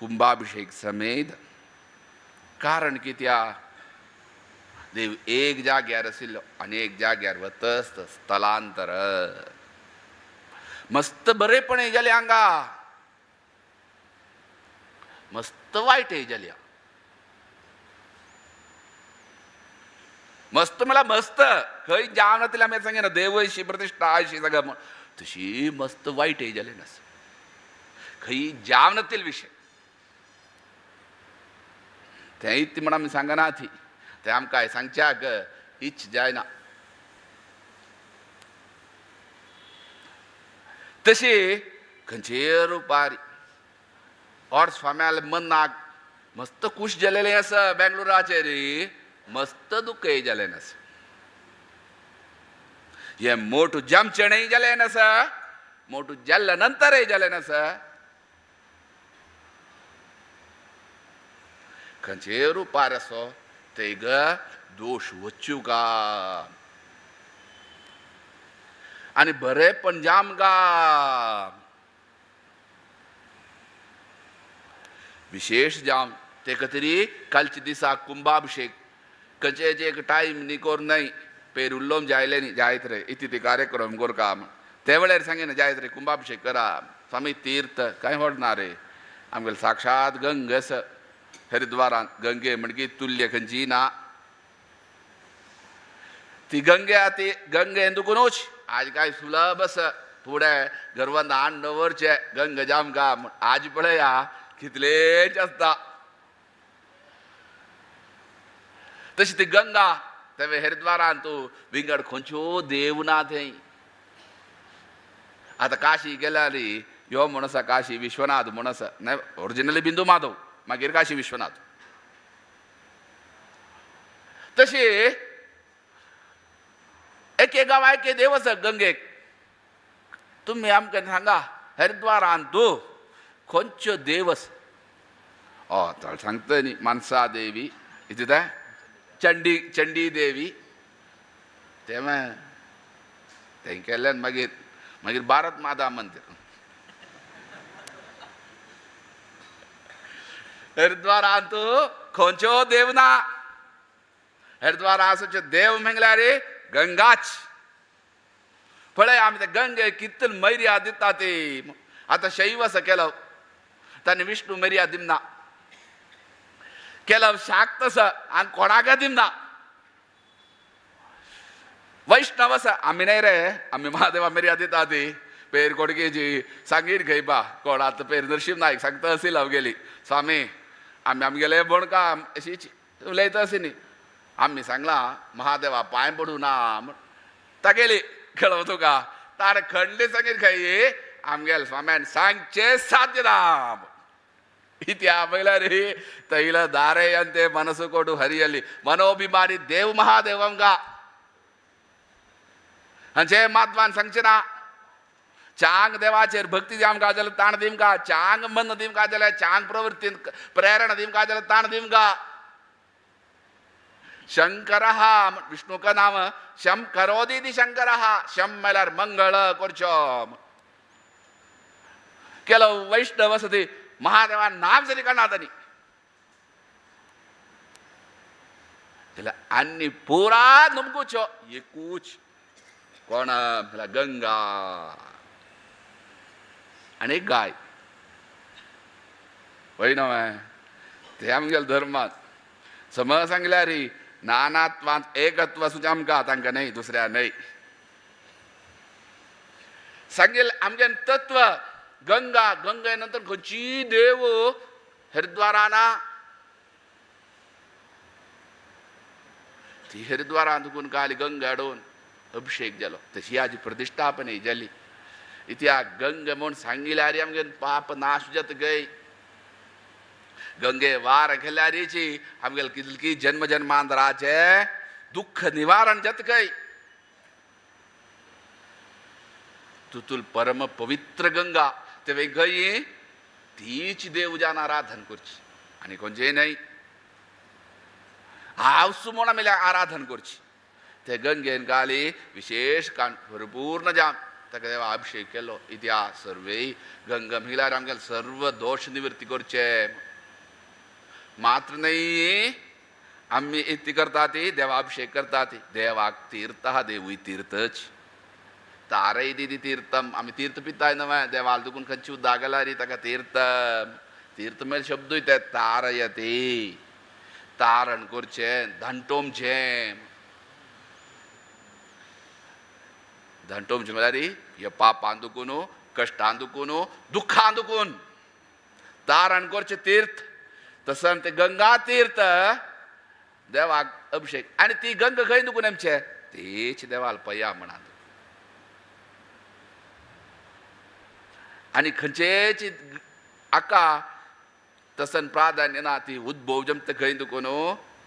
कुंभाभिषेक समेत कारण कित्या देव एक जाग्यार आशिल्लो आनी एक जाग्यार वतस स्थलांतर मस्त बरेपण जालें हांगा मस्त वायट जालें मस्त म्हळ्यार मस्त खंय जावन नातिल्लें आमी सांगिना देव अशी प्रतिश्ठा अशी सगळं तशी मस्त वायट जालें नास खंय जावन नातिल्ले विशय तेंय ती म्हण आमी सांगना ती तें आमकां सांगच्याक इच्छ जायना तशी खंयचे रुपार और स्वाम्याले मनाक मस्त खूश जालेलें आसा बेंगलोराचेर मस्त दुखय जालें नासा हें मोटू जमचेणेय जालें नासा मोटू जाल्ल्या नंतरय जालें नासा खंयचे रुपार आसो तेग दोश वच्चू का आनी बरेपण जामगा विशेष जावन ते खातीर कालच्या दिसा कुंभाभिषेक खंयचे एक टायम न्ही करून न्हय पेर उल्लोम जायले न्ही जायत रे इति ते कार्यक्रम करका ते वेळार सांगिना जायत रे कुंभाभिषेक करा स्वामी तीर्थ कांय व्हडना रे आमगेले साक्षात गंग आसा हरिद्वारान गंगे म्हणकी तुल्य खंयची ना ती गंगे ती गंगे दुकूनच आज काय सुलभ आसा फुडें गर्वान हाड दवरचें गंग जामगा आज पळया कितलेच आसता तशी ती गंगा तेवे हरिद्वारान तूं विंगड खंयच्यो देव ना थंय आतां काशी गेल्यार यो म्हण आसा काशी विश्वनाथ म्हण आसा न्हय ओरिजिनली बिंदू माधव मागीर काशी विश्वनाथ तशी एके गांव एके देव आसा गंगेक. तुमी आमकां सांगा हरिद्वारान तूं खंयच्यो देव आसा? हय सांगता न्ही, मनसा देवी इतलें, चंडी चंडी देवी तें तें केल्यान मागीर मागीर भारत माता मंदिर. हरिद्वारांत खंयच्यो देव ना. हरिद्वार आसचे देव म्हणल्यार गंगाच. पळय आमी ते गंगे कितले मर्याद दिता ती. आतां शैव आसा केलो ताणें विष्णू मर्याद दिना, केलो शाक्त आसा आनी कोणाक दिना. वैष्णव आसा आमी न्हय रे, आमी महादेवा मर्याद दिता ती. पेर कोडगेजी सांगीर घेयबा कोण आतां पेर नरशिंव नायक सांगता आशिल्लो हांव स्वामी आमी आमगेले बोणका अशी उलयता आसी न्ही. आमी सांगलां महादेवा पांय पडूं ना म्हण तागेली कळव तुका ताणें खंडली सांगीर खंय आमगेले स्वाम्यान सांगचें साध्य ना. इत्या म्हणल्यार तैल दारयंते मनसु कोडू हरियली मनोभिमानी देव महादेव आमकां हांचे माधवान सांगचें ना. चांग देवाचेर भक्ती दिवंक जाल्यार ताण दिवंका, चांग मन दिवंक जाल्यार चांग प्रवृत्तीन प्रेरणा दिवंक जाल्यार ताण दिवंका. शंकरः विष्णुक नाम शम करोदी शंकरः, शम म्हळ्यार मंगळ करचो. केलो वैष्णव आसा ती महादेवान नाम जरी काडना तांणी जाल्यार आनी पुरा नमकुचो एकूच कोण म्हळ्यार गंगा आनी गाय. वय न्हय ते आमगेले धर्मांत समज सांगल्यार नानात्वांत एकत्व सुद्दां आमकां तांकां न्हय दुसऱ्या न्हय. सांगेल आमगे तत्व गंगा. गंगे नंतर खंयची देव हरिद्वाराना ती हरिद्वारान दुखून काल गंगा हाडून अभिषेक जालो, तशी आजी प्रतिश्ठापन जाली. इत्या गंगा म्हूण सांगिल्यार आमगे पाप नाश जाता गय. गंगे वार केल्यारीची आमगेले कितली जन्म जन्मांतराचे दुःख निवारण जाता गय. तुतुल परम पवित्र गंगा ते गय तीच देवजान आराधन करची आनी खंयचेय न्हय. हांव म्हूण आमी आराधन करची. ते गंगेन गाली विशेष काण परिपूर्ण जाम ताका देवा अभिषेक केलो. इत्या सर्वय गंगा म्हणल्यार आमगेले सर्व दोश निवृत्ती करचे मात्र न्हय. आमी इती करता ती देवाभिषेक करता ती देवाक तीर्थ देवूय तीर्थच तारय दिदी तीर्थम. आमी तीर्थ पिताय न्हय देवाल दुखून खंयची उदक गेल्यार ताका तीर्थम तीर्थ मेळ शब्दूय ते तारयती तारण करचें धांटोमचें. धांटोमचें म्हळ्यार हे पापान दुखून कश्टान दुखून दुख्खान दुखून तारण करचें तीर्थ. तसं ते गंगा तीर्थ देवाक अभिषेक आनी ती गंगा खंय दुखून आमचे तीच देवाल पया म्हणात. आनी खंयचेच आका तसन प्राधान्य ना ती उद्भव जमता खंय दुखून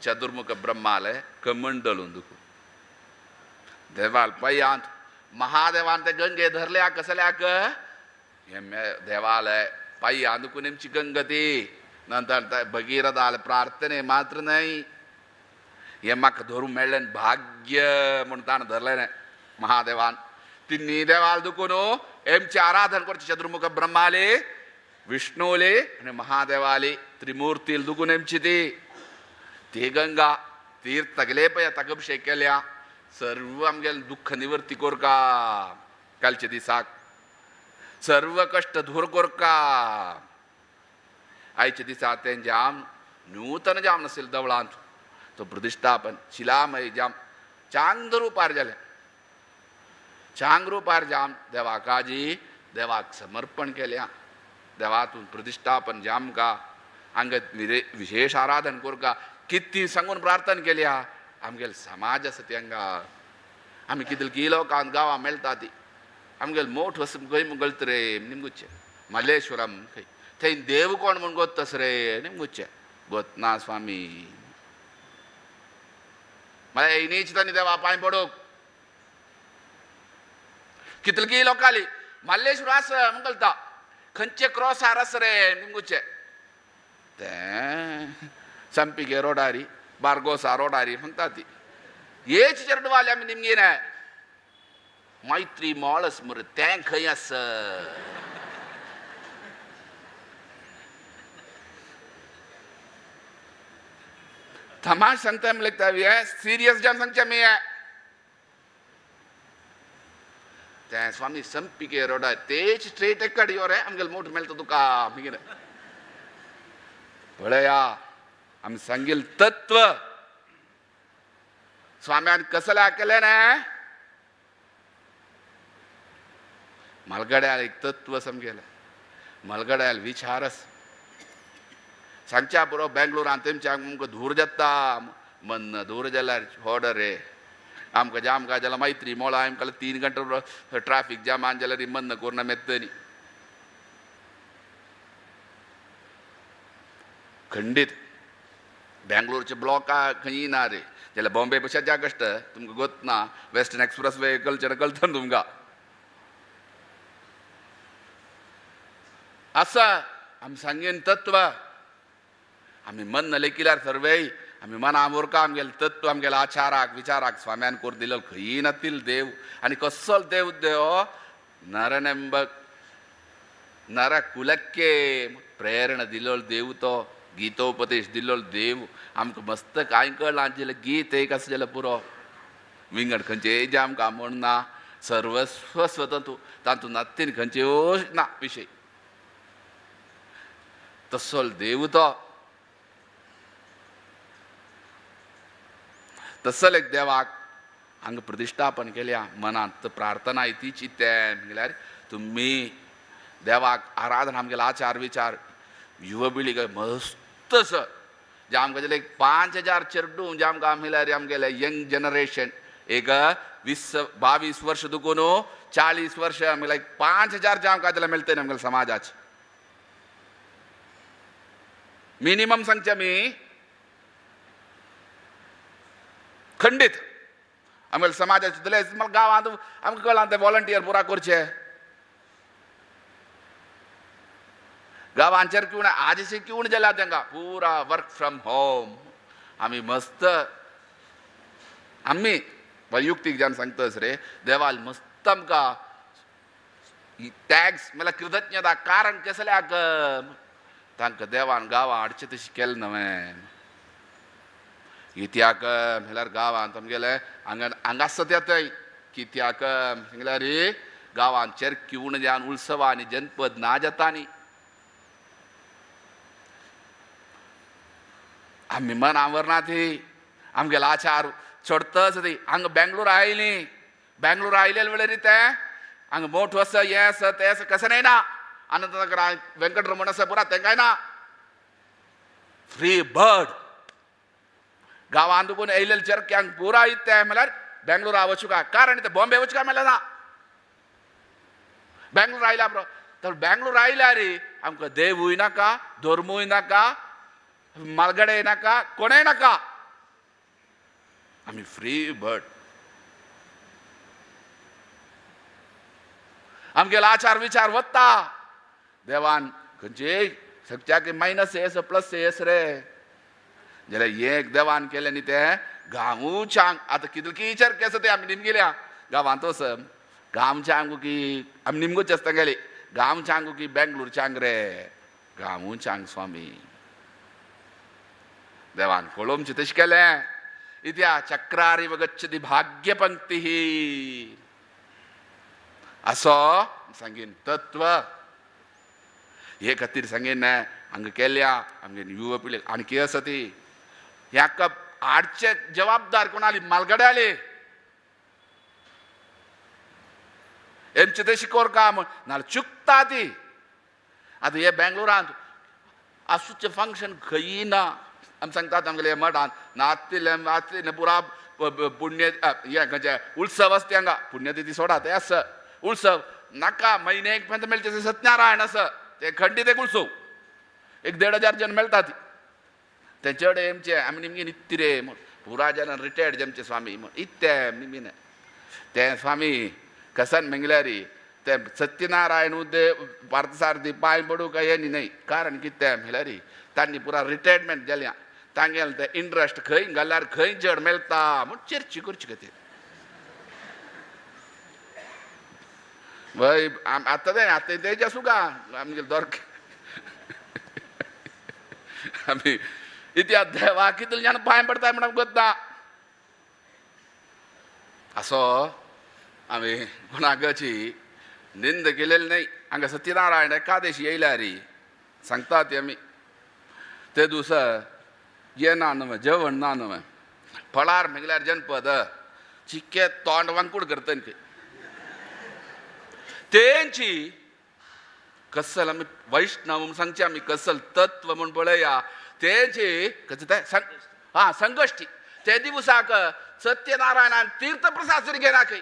चतुर्मुख ब्रह्माले कमंडलून दुखून देवाल पयांत महादेवान ते गंगे धरल्या कसल्याक हे देवालय पांयां दुखून आमची गंगा ती. नंतर भगीरथ आले प्रार्थने मात्र न्हय हे म्हाका धरूंक मेळ्ळें भाग्य म्हूण ताणें धरलें न्हय महादेवान. तिन्ही देवाल दुखून एमचे आराधन करचे चतुर्मुख ब्रह्माले विष्णुले आनी महादेवाले त्रिमूर्ती दुखून एमची ती ती गंगा तीर्थ तागेले पळय ताका अभिषेक केल्या सर्व आमगेले दुख्ख निवृत्ती कोरका. कालच्या दिसाक सर्व कश्ट दूर कोरका. आयच्या दिसा तें जाम नूतन जाम नाशिल्लें देवळांत तो प्रतिश्ठापन शिलामय जाम चांग रुपार जालें. चांग रुपार जाम देवाकाजी देवाक समर्पण केल्या. देवातून प्रतिश्ठापन जाम का हांगा विशेष आराधन कोरका कितली सांगून प्रार्थना केल्या. आमगेले समाज आसा ती हांगा आमी कितले की लोकांक गांवां मेळटा ती आमगेले मोठ वस खंय गळत रे निमगुच्चें मल्लेश्वरम खंय थंय देव कोण म्हूण गोत्तस रे निमगुच्चें गोत ना स्वामी. मला येयनीच तांणी देवा पांय पडूंक कितलकी लोकाली मल्लेश्वर आस म्हणटा खंयचे क्रॉसार आस रे निमगुचे ते संपिगे रोडारी बार्गोसा रोडारी म्हणटा ती हेच चेरडवाले आमी निमगेन मैत्री मॉल आस मरे तें खंय आस. तमाश सांगता म्हणल्यार सिरियस जावन सांगचें आमी तें स्वामी संपिके रोडार तेच स्ट्रेट एकाड यो रे आमगेले मोठ मेळटा तुका मागीर पळया आमी सांगील तत्व स्वाम्यान कसल्या केलें ना मलगड्याल एक तत्व समगेलें मलगड्याल विचारस सांगच्या पुरो बेंगलोरान तेमच्या आमकां धूर जाता मन धूर जाल्यार ऑर्डर रे आमकां जाम काय जाल्यार मैत्री मोळा आमकां 3 घंटे ट्राफीक जामान जाल्यार मन कोरना मेत्तनी खंडीत बेंगलोरचे ब्लॉक खंय ना रे जाल्यार बॉम्बे पेक्षा ज्या कश्ट तुमकां गोत ना वेस्टर्न एक्सप्रेस वे कल्चर कळटा तुमकां आसा. आमी सांगीन तत्व आमी मन लेखिल्यार सर्वय आमी मना मोरका आमगेले तत्व आमगेले आचाराक विचाराक स्वाम्यान कोर दिलो खंय नातील देव आनी कसलो देव देव नरनेंब नर कुलक्के प्रेरणा दिलो देव तो गीतोपदेश दिलो देव आमकां मस्त कांय कळना जाल्यार गीत एक आसा जाल्यार पुरो विंगड खंयचे जे आमकां म्हण ना सर्वस्व स्वतंत्र तातूंत नातीन खंयच्यो ना विशय तसो देव तो तसल एक देवाक हांगा प्रतिश्ठापन केल्या मनांत प्रार्थना तीच तें म्हणल्यार तुमी देवाक आराधना आमगेले आचार विचार युव पिळगे मस्त सर जे आमकां जाल्यार एक 5000 चेरडूं जे आमकां म्हणल्यार आमगेले यंग जनरेशन एक 20-22 वर्ष दुखून 40 वर्ष आमगेले एक 5000 जे आमकां जाल्यार मेळटले आमगेले समाजाचे मिनिमम सांगचे आमी खंडीत आमगेले समाजाचे दिले गांवांत आमकां कळना ते वॉलंटियर पुरा करचे गांवांचेर किवण आजशें किवण जाल्या तांकां पुरा वर्क फ्रॉम होम. आमी मस्त आमी वैयुक्तीक जावन सांगताच रे देवाल मस्त आमकां टॅक्स म्हणल्यार कृतज्ञता कारण कसल्याक तांकां देवान गांवां हाडचें तशें केलें नवें कित्याक म्हणल्यार गांवांत आमगेले हांगा हांगा आसता ते थंय कित्याक म्हणल्यार गांवांत चेरकिवण जावन उत्सवां आनी जनपद ना जाता न्ही आमी मन आवरना ती आमगेले आचार सोडतच ती हांगा बेंगलोर आयली बेंगलोर आयले वेळार तें हांगा मोठो आसा हें आसा तें आसा कशें न्हय ना आनंद वेंकटरमण आसा पुरा तेंकाय ना फ्री बर्ड गांवांत कोण येयलेले चरक्यांक पुरा तें म्हणल्यार बेंगलोरा वचूं काय कारण ते बॉम्बे वचूं काय म्हणल्यार ना बेंगलोर आयल्या बरो तर बेंगलोर आयल्यार रे आमकां देवूय नाका धर्मूय नाका मालगडे नाका कोणेय नाका आमी फ्री बर्ड. आमगेलो आचार विचार वता देवान खंयचे सगळ्याक मायनस एस प्लस एस रे जाल्यार एक देवान केलें न्ही तें गांवच्या आतां कितले किचर केस ते आमी निमगेल्या गांवांत वच गांवच्या की आमी निमगोच आसता गेली गांवच्या की बेंगलोरच्यांक रे गांवच्यांक स्वामी देवान कोळोमचें तशें केलें इत्या चक्रारिव गच्छति भाग्यपंक्तिः असो सांगीन तत्व हे खातीर सांगीन हांगा केल्या आमगे युव पिळगे आनी कितें आसा ती ह्याका आडचे जबाबदार कोणाली मालगड्याले एमचे तशी कोर काम नाल्यार चुकता ती. आतां हे बेंगलोरांत आसूचें फंक्शन खंयी ना आमी सांगतात आमगेले मठान नातिले नातिले पुरा पुण्य हें खंयचें उत्सव आसता हांगा पुण्यतिथी सोडा तें आसा उत्सव नाका म्हयने एक पर्यंत मेळचे सत्यनारायण आसा ते खंडीत एक उत्सव एक 1500 जण मेळटा ती ते चड एमचे आमी निमगीन इत्ती रे पुरा जन रिटायर्ड जेमचे स्वामी इत्ते निमगीन ते स्वामी कसन मेंगल्यारी ते सत्यनारायण देव पार्थसारथी पांय पडूंक येनी न्हय कारण कितें म्हणल्यारी तांणी पुरा रिटायरमेंट जाल्या तांगेलें ते इंट्रस्ट खंय घाल्यार खंय चड मेळटा म्हूण चर्ची करची खातीर वय आतां तें आतां तेज आसूं गा आमगे दोरक आमी इतिहास देवा कितले जाण पांय पडटा म्हणून गोत्ता असो आमी कोणाकची निंद केलेली न्हय हांगा सत्यनारायण एकादशी येयल्यारी सांगता ती आमी ते दिवसा येना न्हय जेवण ना न्हय फळार म्हगल्यार जनपद चिके तोंड वांकूड करता तेंची कसल आमी वैष्णव म्हूण सांगचे आमी कसल तत्व म्हूण पळया तेंची कशें तें आं संकश्टी ते दिवसाक सत्यनारायणान तीर्थप्रसाद सुरू घेना खंय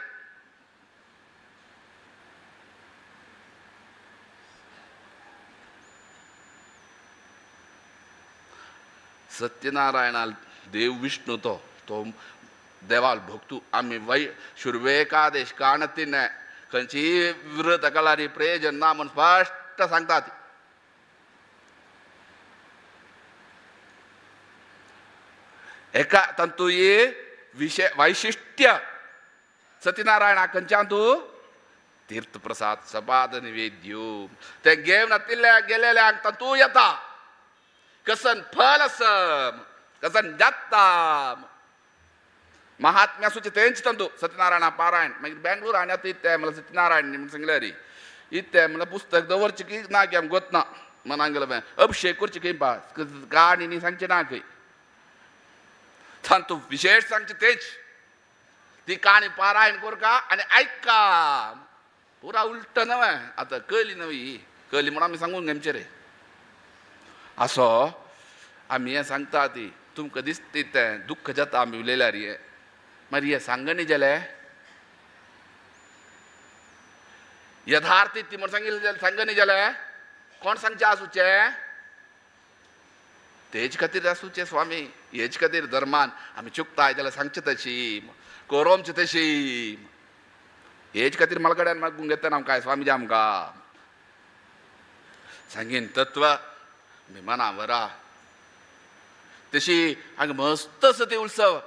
सत्यनारायणाल देव विष्णू तो तो देवाल भोगतू आमी वै शुर्वेकादेश काणतीन खंयचीय व्रत कलारी प्रयोजन ना म्हूण स्पश्ट सांगतात. एका तातूंत विशय वैशिष्ट्य सत्यनारायणा खंयच्यान तूं तीर्थप्रसाद सपाद निवेद्यो ते घेवन आतिल्ल्या गेलेल्यांक तातूंत येता कसन फल आसम कसन जाता महात्म्यासूचे तेंच तंतू सत्यनारायणा पारायण मागीर बेंगळूर आनी आतां इत्तें म्हणल्यार सत्यनारायण म्हूण सांगलें रे इत्तें म्हणल्यार पुस्तक दवरचें की ना की आमकां गोतना मनांक गेलें अभिशेक करचें खंय पा काणी न्ही सांगचें ना खंय तातूंत विशेश सांगचें तेंच ती काणी पारायण करका आनी आयका पुरा उलट नवें आतां कली नवी ही कली म्हणून आमी सांगून घेमचें रे असो आमी हें सांगता ती तुमकां दिसता तें दुख्ख जाता आमी उलयल्यार हें मागीर हें सांगनी जालें यथार्थ ती म्हण सांगिल्लें सांगनी जालें कोण सांगचें आसूचें तेज खातीर आसूचें स्वामी हेच खातीर धर्मान आमी चुकताय जाल्यार सांगचें तशी कोरोमचें तशी हेच खातीर म्हाका कडेन मागूंक घेतना आमकां स्वामीजी आमकां सांगीन तत्व आमी मना वरा तशी हांगा मस्त आसा ती उत्सव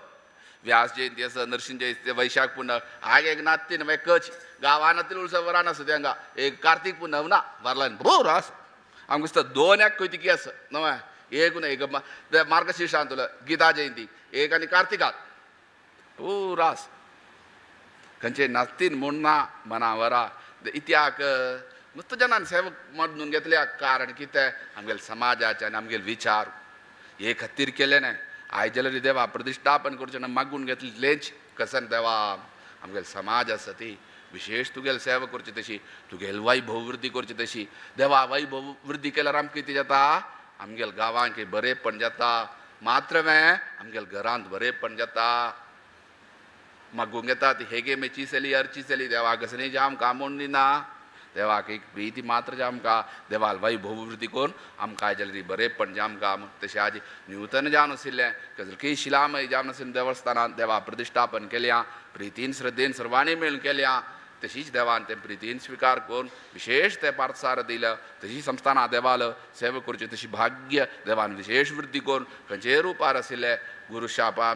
व्यास जयंती आसा नरसिंह जयंती वैशाख पुनव हांगा एक नात तीन कच गांवांतली उत्सव वरान आसा ते हांगा एक कार्तीक पुनव ना वरलान भोर आसा आमकां दिसता दोन एक खंय आसा न्हय एक न्हय एक मार्गशीर्षांतलो गीता जयंती एक आनी कार्तिकात पुरा आसा खंयचे नाचतीन म्हूण ना मनावरा इत्याक मस्त जनान सेवक म्हणून घेतल्या कारण कितें आमगेले समाजाचे आनी आमगेले विचार हे खातीर केलें न्हय आयज जाल्यार देवा प्रतिश्ठापन करचें ना मागून घेतलेंच कसन देवा आमगेले समाज आसा ती विशेश तुगेले सेवा करची तशी तुगेले वैभव वृद्धी करची तशी देवा वैभव वृद्धी केल्यार आमकां कितें जाता आमगेले गांवांक बरेंपण जाता मात्र न्हय आमगेले घरांत बरेंपण जाता मागूंक येता ती हेगे मेची चली अर्ची चली देवा कसली जाम आमकां म्हूण दिना देवाक एक प्रिती मात्र जे आमकां देवाल वैभव वृद्धी करून आमकां जाल्यार बरेंपण जे आमकां तशें आज न्यूतन जावन आशिल्लें कसली शिलामय जावन आशिल्लें देवस्थानांत देवा प्रतिश्ठापन केल्या प्रितीन श्रद्धेन सर्वांनी मेळून केल्या तशीच देवान तें प्रितीन स्विकार करून विशेश तें पार्थसार दिलं तशी संस्थानां देवाल सेवा करची तशी भाग्य देवान विशेश वृद्धी करून खंयचेय रुपार आशिल्ले गुरुशापा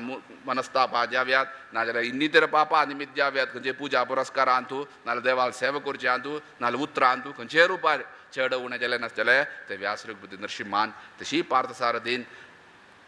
मनस्तापा जाव्यात नाजाल्यार इन्नितर पापा निमित्त जाव्यात खंयचे पुजा पुरस्कारां तूं नाजाल्यार देवाल सेवा करची तूं नाजाल्यार उतरां तूं खंयचेय रुपार चड उणें जालें नासतलें ते व्यास रघुपती नरसिंहान तशी पार्थसारथीन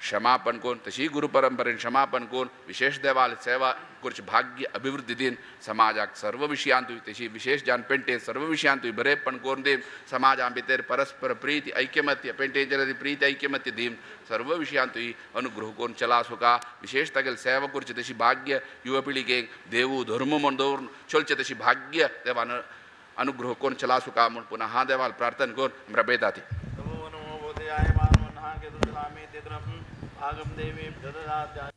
क्षमापण करून तशी गुरु परंपरेन क्षमापण करून विशेष देवाल सेवा करची भाग्य अभिवृद्धी दिन समाजाक सर्व विशयांतूय तशी विशेष जान पेंटे सर्व विशयांतूय बरेंपण करून दीन समाजा भितर परस्पर प्रीती ऐक्यमत्य पेंटेचेर प्रीती ऐक्यमत्य दीन सर्व विशयांतूय अनुग्रह करून चला सुका विशेष तागेले सेवा करची तशी भाग्य युवा पिळगेक देवू धर्म म्हूण दवरून चलचें तशी भाग्य देवान अनुग्रह करून चला सुका म्हूण पुनः देवाल प्रार्थना करून रबेता ती भागम देवी दददात्या।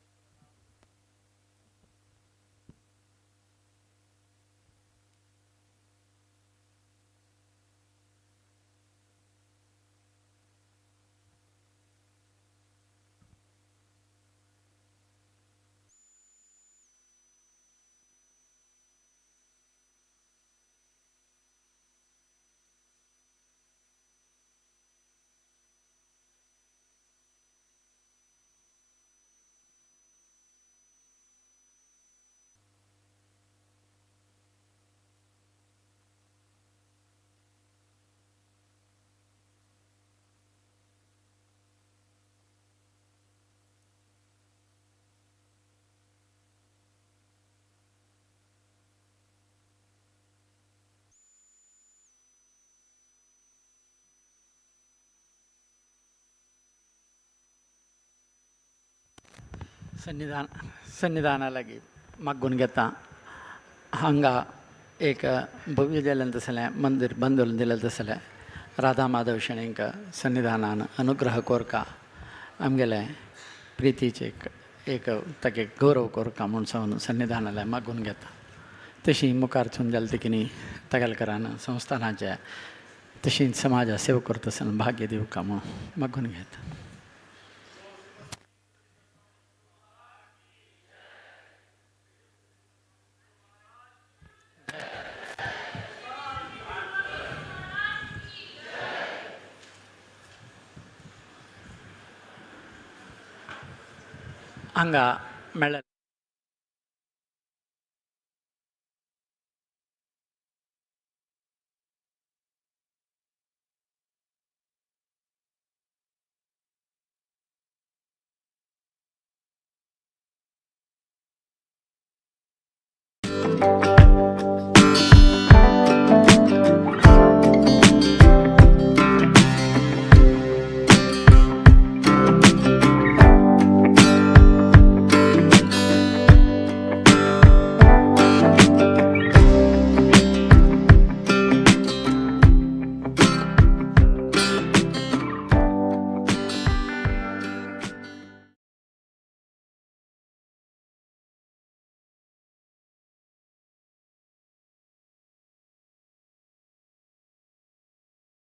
सन्निधान सन्निधाना लागीं मागून घेता. हांगा एक भव्य जाल्लें तसलें मंदीर बांदून दिलें तसलें राधा माधव शणैंक सन्निधानान अनुग्रह कोरका आमगेलें प्रितीचें एक ताके गौरव कोरका म्हूण सावन सन्निधानाला मागून घेता. तशी मुखार थून जालें ती कितें तागेलकरान संस्थानाचे तशीच समाजा सेवा करता आसतना भाग्य दिवका म्हूण मागून घेता. हांगा मेळ्ळें.